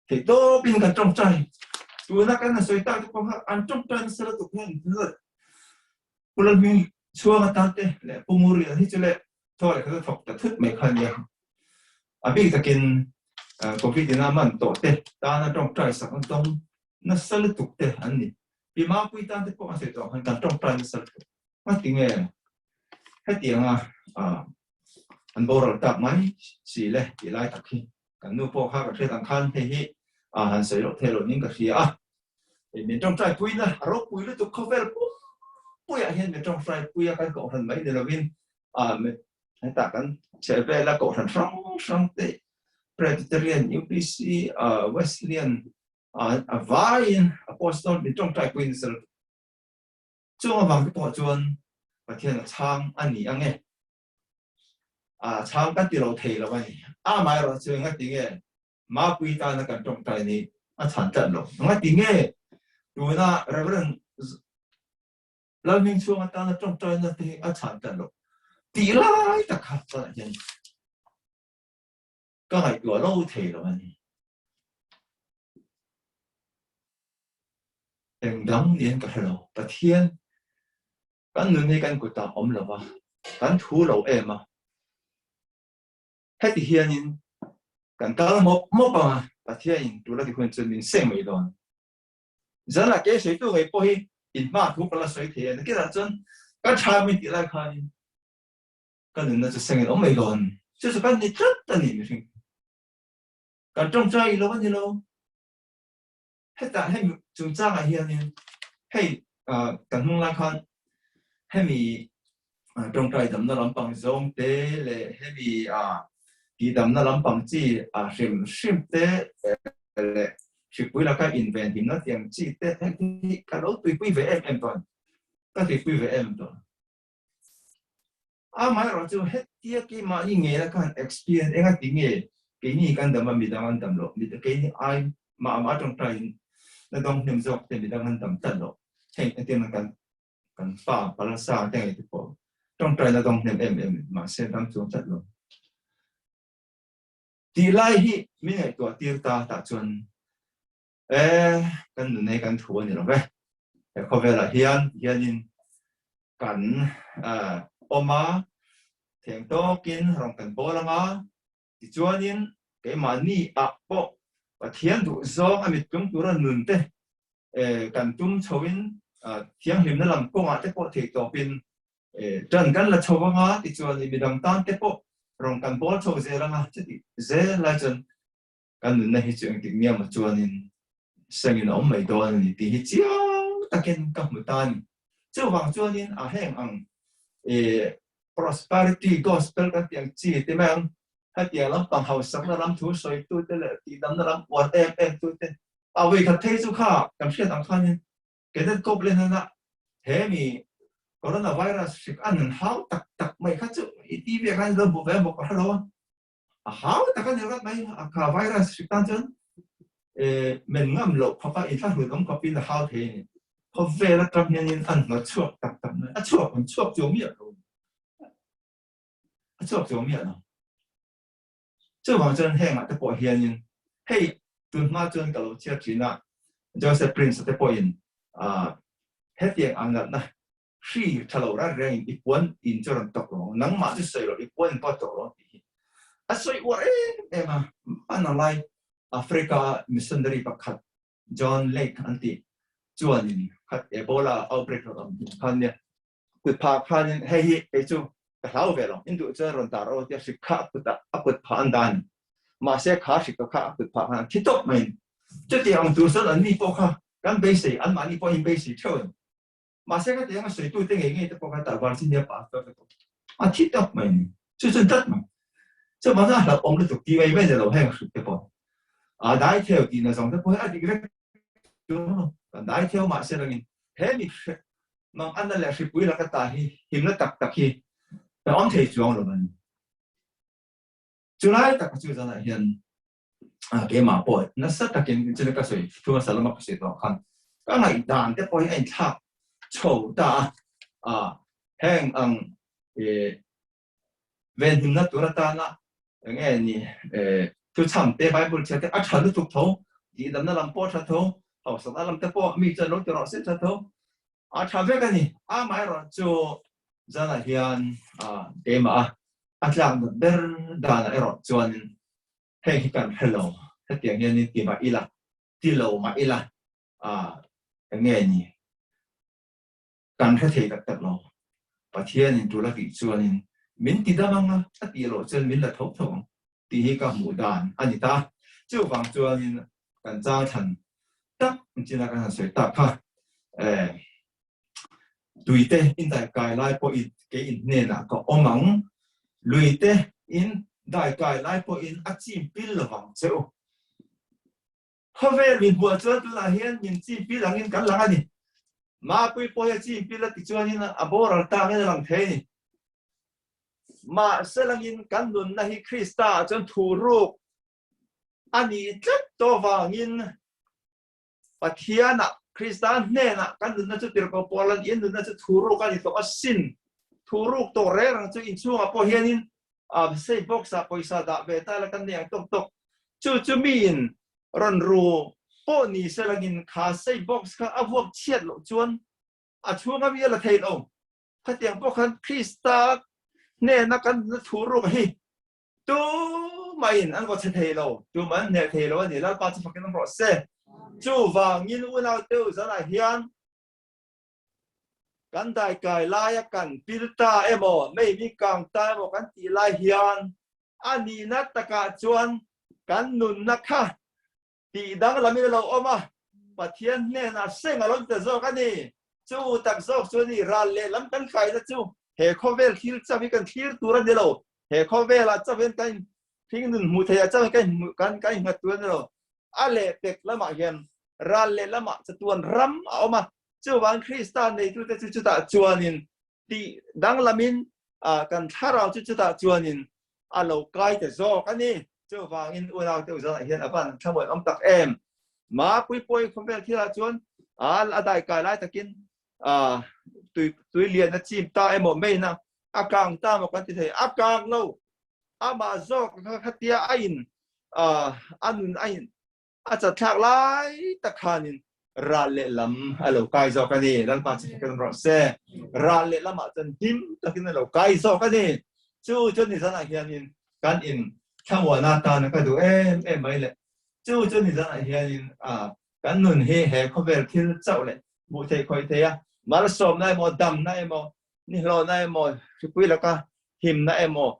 Theih tawpin kan tawngtai. Tuna kan han sawi tak te pawh kha an tawngtai nasa lutuk hian Pu Lalhming chhuang atan te leh Pu Ngurian hi chu leh thaw leh kha chu thawk ta thut mai kha a nia. A bik takin Covid ina man tawh te tana tawngtai sak an tawng nasa lutuk te an ni. Pi Mapui tan te pawh a sawi tawh khan kan tawngtai nasa lutuk. Ngati nge hetianga an boral tak mai si le tih lai tak hi kan nu pawh kha ka hriat ang khan hei hi han sawi loh thei lo ning ka hria a. Min tawngtai puina a ropui lutuk khawvel pum puiah hian min tawngtai puia kan kohhran mai ni lovin hetah kan chheh vela kohhran hrang hrang te Presbyterian, UPC, Wesleyan a vaiin Apostol min tawngtai puiin sel chung avang te pawh chuan Pathian a chhang a ni ang e. A chhang kan ti lo thei lo a ni. Amaherawh chu engati nge Mapui tana kan tawngtai ni a chhan tlat lo. Engati nge tuna Reverend Lalhming chhuang atana tawngtaina te hi a chhan tlat lo. Tih lai tak kha tunah hian ka ngaihtuah lo thei lo a ni. Eng dang niin ka hre lo. Pathian kan nun hi kan kutah awm lo va, kan thu lo em a. Heti hianin kan kal mawp mawp ang a, Pathianin tul a ti hun chu min seng mai dawn. Zanah ke sawitu ngei pawh hi inhma thu ka la sawi thei a, nakinah chuan ka tha min tih lai khanin ka nunna chu sengin awm mai dawn. Chu chu kan ni tlat a ni mihring. Kan tawngtai ilo a ni lo. Hetah hemi chungchangah hianin hei kan hnung lai khan hemi tawngtai damna lampang zawng te leh hemi tihdamna lampang chi hrim hrim te leh hripui laka invenhimna tiang chi te hi ka lo tuipui ve em em tawh a ni. Ka tuipui ve em tawh. Amaherawh chu hetia keimahni ngei la khan experience enga ti nge keini kan dam a midang an dam loh, keini ai mah mah tawngtaiin na dawng hnem zawk te midang an dam tlat loh heng entirna kan kan fa palasa te ngei te pawh tawngtai na dawng hnem em em mahse dam chuang tlat lo. Tih lai hi min ngaihtuah tir ta tah chuan e kan nun hi kan thu a ni lo ve. He khawvelah hian hianin kan awm a, theng tawkin rawn kan bawl ang a, tichuanin keimahni ah pawh Pathian duh zawng a mittlung tura nun te kan tum chhoin thianghlimna lam kawngah te pawh theih tawpin ṭan kan la chho ang a, tichuanin midang tan te pawh rawn kan bawl chho zel ang a, chuti zel lai chuan kan nunna hi chu engtik nia maw chuanin sengin a awm mai dawn a ni tih hi chiang takin ka hmu ta a ni. Chuvang chuanin a heng ang prosperity gospel kan tih ang chi ti mai ang, hetiang lampang hausakna lam thu sawitute leh tihdamna lam uar em em tute a vawikhat phei chu kha kan hriat ang khanin Cadet Copeland nana he mi coronavirus hrik a nun hau tak tak mai kha chu i ti ve khan lo hmu ve bawk a hre lo a. A hau tak a ni rat mai, a kha virus hrik tan chuan men ngam loh khawp a inthlahrun awm khawpin a hau thei a ni. Khawvel atang hianin an hnawt chhuak tak tak mai, a chhuak an chhuak chuang miah lo. A chhuak chuang miah lo. Chuvang chuan hengah te pawh hianin hei tun hma chuan ka lo chhiar thin a, Joseph Prince te pawhin hetiang ang natna. Hri tha lo rat reng in i puan in chu rawn tawk lo, nangmah chu sawi lo, i puan in pawh a tawk lo tih hi a sawi uar em em a. Hmanah lai Africa missionary pakhat John Lake an tih chuanin khat Ebola outbreak rawn awm hnu khan nia kut phah khanin hei hi kei chu ka hlau ve lo, in duh chuan rawn tar aw tia hrik kha a kut ah a kut phah an dan mahse kha hrik kha a kut phah khan an thi tawp mai in chutiang ang tur chuan an ni pawh kha kan beisei anmahni pawh in beisei theuh a ni. Mahse ka tiang a sawitute ngei ngei te pawh kha tah Virginia pastor te pawh a thi tawp mai ni. Chu chuan tlat mai. Chu vang chuan a hlauhawm lutuk ti mai mai ni lo heng hruk te pawh. A dai theu tih na zawng te pawh hi a dik vek chu kan dai theu mahse rangin he mi hre mang anna leh hripui laka ta hi himna tak tak hi kan awm thei chuang lo a ni. Chulai tak chu zanah hian keimah pawh nasa takin china ka sawi thu hmasa lama ka sawi tawh khan ka ngaihdan te pawh hi a inthlak chho ta a heng ang venhimna tur atana enge ni thu chham te Bible chhiar te a tha lutuk tho tihdamna lam pawh a tha tho hausakna lam te pawh mi chuan lo ti rawh se tha tho a tha vek a ni amaherawhchu zanah hian keimah a A tlak nat ber danah erawh chuanin heng hi kan hre lo, hetiang hianin ti mah ila, ti lo mah ila, eng nge ni kan hre thei tak tak lo. Pathianin tul a tih chuanin min ti dam ang a, a tih loh chuan min la tho tho ang tih hi ka hmuh dan a ni ta. Chuvang chuanin kan chang thlan tak chin a kan han sawi tak kha, Tuite in daikai lai pawhin kei in hnenah ka awm ang, luite in daikai lai pawhin a chim pil lovang che u. Khawvel min hmuah chuan tunah hian min chim pil angin kan lang a ni. Mapui pawh hi a chim pil a ti chuanin a boral ta angin a lang thei a ni. Mahse langin kan nunna hi Krista ah chuan thuruk a nih tlat tawh vangin Pathianah, Krista hnenah kan nunna chu tirhkoh pawl an in nunna chu thuruk a ni tawh asin. Thuruk tawh reng reng chu inchhungah pawh hianin safe box ah pawisa dah ve ta la kan nei ang tawk tawk. Chu chu miin rawn ru pawh ni se langin kha safe box kha a vuak chhiat loh chuan a chhunga mi a la thei lo. Khatiang pawh khan Krista hnena kan nunna thuruk hi Tumahin an vaw chhe thei lo, tumah an hneh thei lo a ni. Lalpa chu fakin awm rawh se. Chuvangin unaute zanah hian kan daikai laia kan pil ta emaw, mei mi kang ta emaw kan tih lai hian a nihna takah chuan kan nunna kha tih danglamin a lo awm a, Pathian hnenah seng a lo ti ta zawk a ni. Chu tak zawk chu a ni, ral lehlam kan kaina chu he khawvel thil chauh hi kan thlir tur a ni lo. He khawvelah chauh hian kan hringnun hmuh theihah chauh hian kan kan innghat tur a ni lo. A lehpek lamah hian ral lehlamah chatuan ram a awm a, chuvang Krista neitute chu chutah chuanin tih danglamin kan thlarau chu chutah chuanin a lo kai ta zawk a ni. Chuvangin unau te uzanah hian a van thlamuan awm tak em. Mapui pawi khawvel thilah chuan a dai kai lai takin tui tui lian a chim ta emaw main a a kang ta emaw kan ti thei. A kang lo. Amah zawk kha khatia a in a nun a in A chathlak lai tak khanin ral lehlam a lo kai zawk a ni. Lalpa chu kan rawh se. Ral lehlamah chuan him takin a lo kai zawk a ni. Chu chu nizanah hianin kan in thlamuana tan ka duh em em mai le. Chu chu nizanah hianin kan nun hi he khawvel thil chauh leh hmuh theih khawih theih a, malsawmna emaw, damna emaw, nihlawhna emaw, hripui laka himna emaw,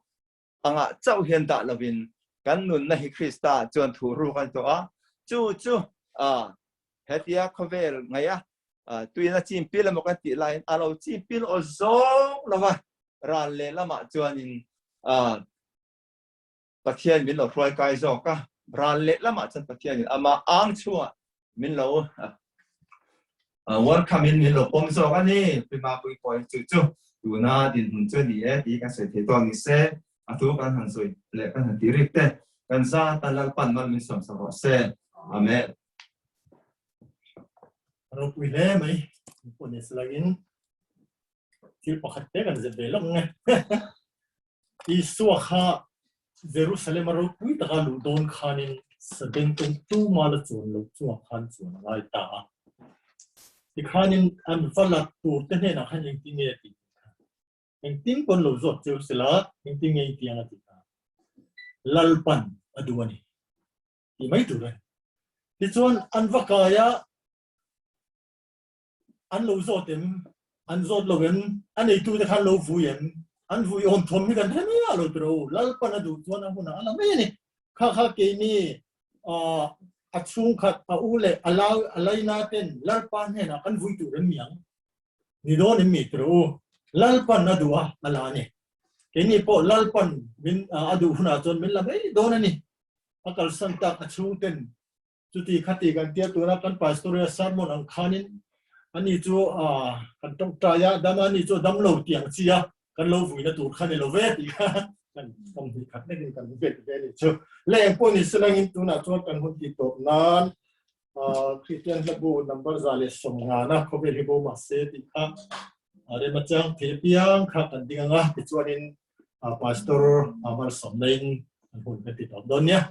angah chauh hian dah lovin kan nunna hi Krista chuan thu ruk a ni tawh a, chu chu hetia khawvel ngaih a tuina chim pil emaw kan tih laiin a lo chim pil aw zawng lova ral leh lamah chuanin Pathian min lo hruai kai zawk a, ral leh lamah chuan Pathianin amah ang chungah min lo welcome in min lo pawm zawk a ni. Pima pui pawh chu chu tuna dinhmun chu ni e tih kan sawi thei tawh ni se, a thu kan han sawi leh kan han ti rik te kan za tan Lalpan mal min sawm sak rawh se. Amen. Ropui hle mai pawh ni selangin thil pakhat te kan zep ve lawk nge. Isua kha Jerusalem a ropui taka luh dawn khanin sabengtung tuma la chuan lo chungah khan chuan a ngai ta a. Tikhanin an va la tur te hnenah khan engtin nge a tih kha? Engtin pawn lo zawt cheu sela engtin nge intiang a tih kha? Lalpan a duh a ni tih mai tur a ni. Tichuan an va kai a, an lo zawt em? An zawt lo em? A neitu te khan lo vui em? An vui awm thawm hi kan hre mai a lo ti ro. Lalpan a duh chuan a hunah a la mai a ni. Kha kha keini a chhungkhat a u leh a lau a laina ten Lalpa hnenah kan vui tur em mi ang? Ni dawn em mi ti ro u. Lalpan a duh a, a la a ni. Keini pawh Lalpan min a duh hunah chuan min la mai dawn a ni. A kalsan tak a chhungten Chuti khati kan tia tura kan pastoria sermon ang khanin ani chu kan tawngtai a, dam ani chu dam lo tih ang chi a, kan lo vuina tur kha ni lo ve tih kha kan kan hnih khat hlekin kan vet ve a nih chu. Le eng pawh ni selangin tunah chuan kan hun tih tawp nan Kristian hlabu number 150 na khawvel hi bo mahse tih kha rem atang thei apiang kha kan ding anga tichuanin pastor malsawmna in an hun kan ti tawp dawn nia.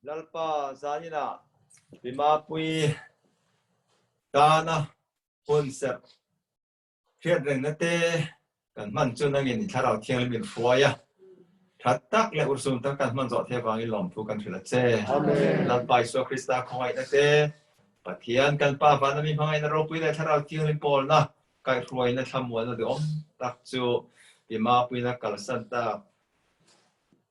Lalpa zaninah Bimapui tana hun serh hriat rengna te kan hman chu nangin i Thlarau Thianghlim in hruai a, tha tak leh urhsun tak kan hman zawh thei avangin lawmthu kan hrilh a che. Lalpa Isua Krista khawngaihna te, Pathian kan Pa vana mi hmangaihna ropui leh Thlarau Thianghlim pawlna kaihhruaina thlamuanna duhawm tak chu Bimapuina kalsan tak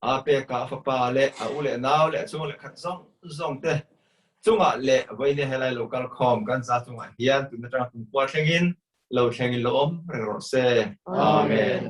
A pekah a fapa leh a u leh nau leh a chung leh khat zawng zawng te chungah leh vawiin helai lo kal khawm kan za chungah hian tun atanga kum khua thlengin lo thlengin lo awm reng rawh se. Amen.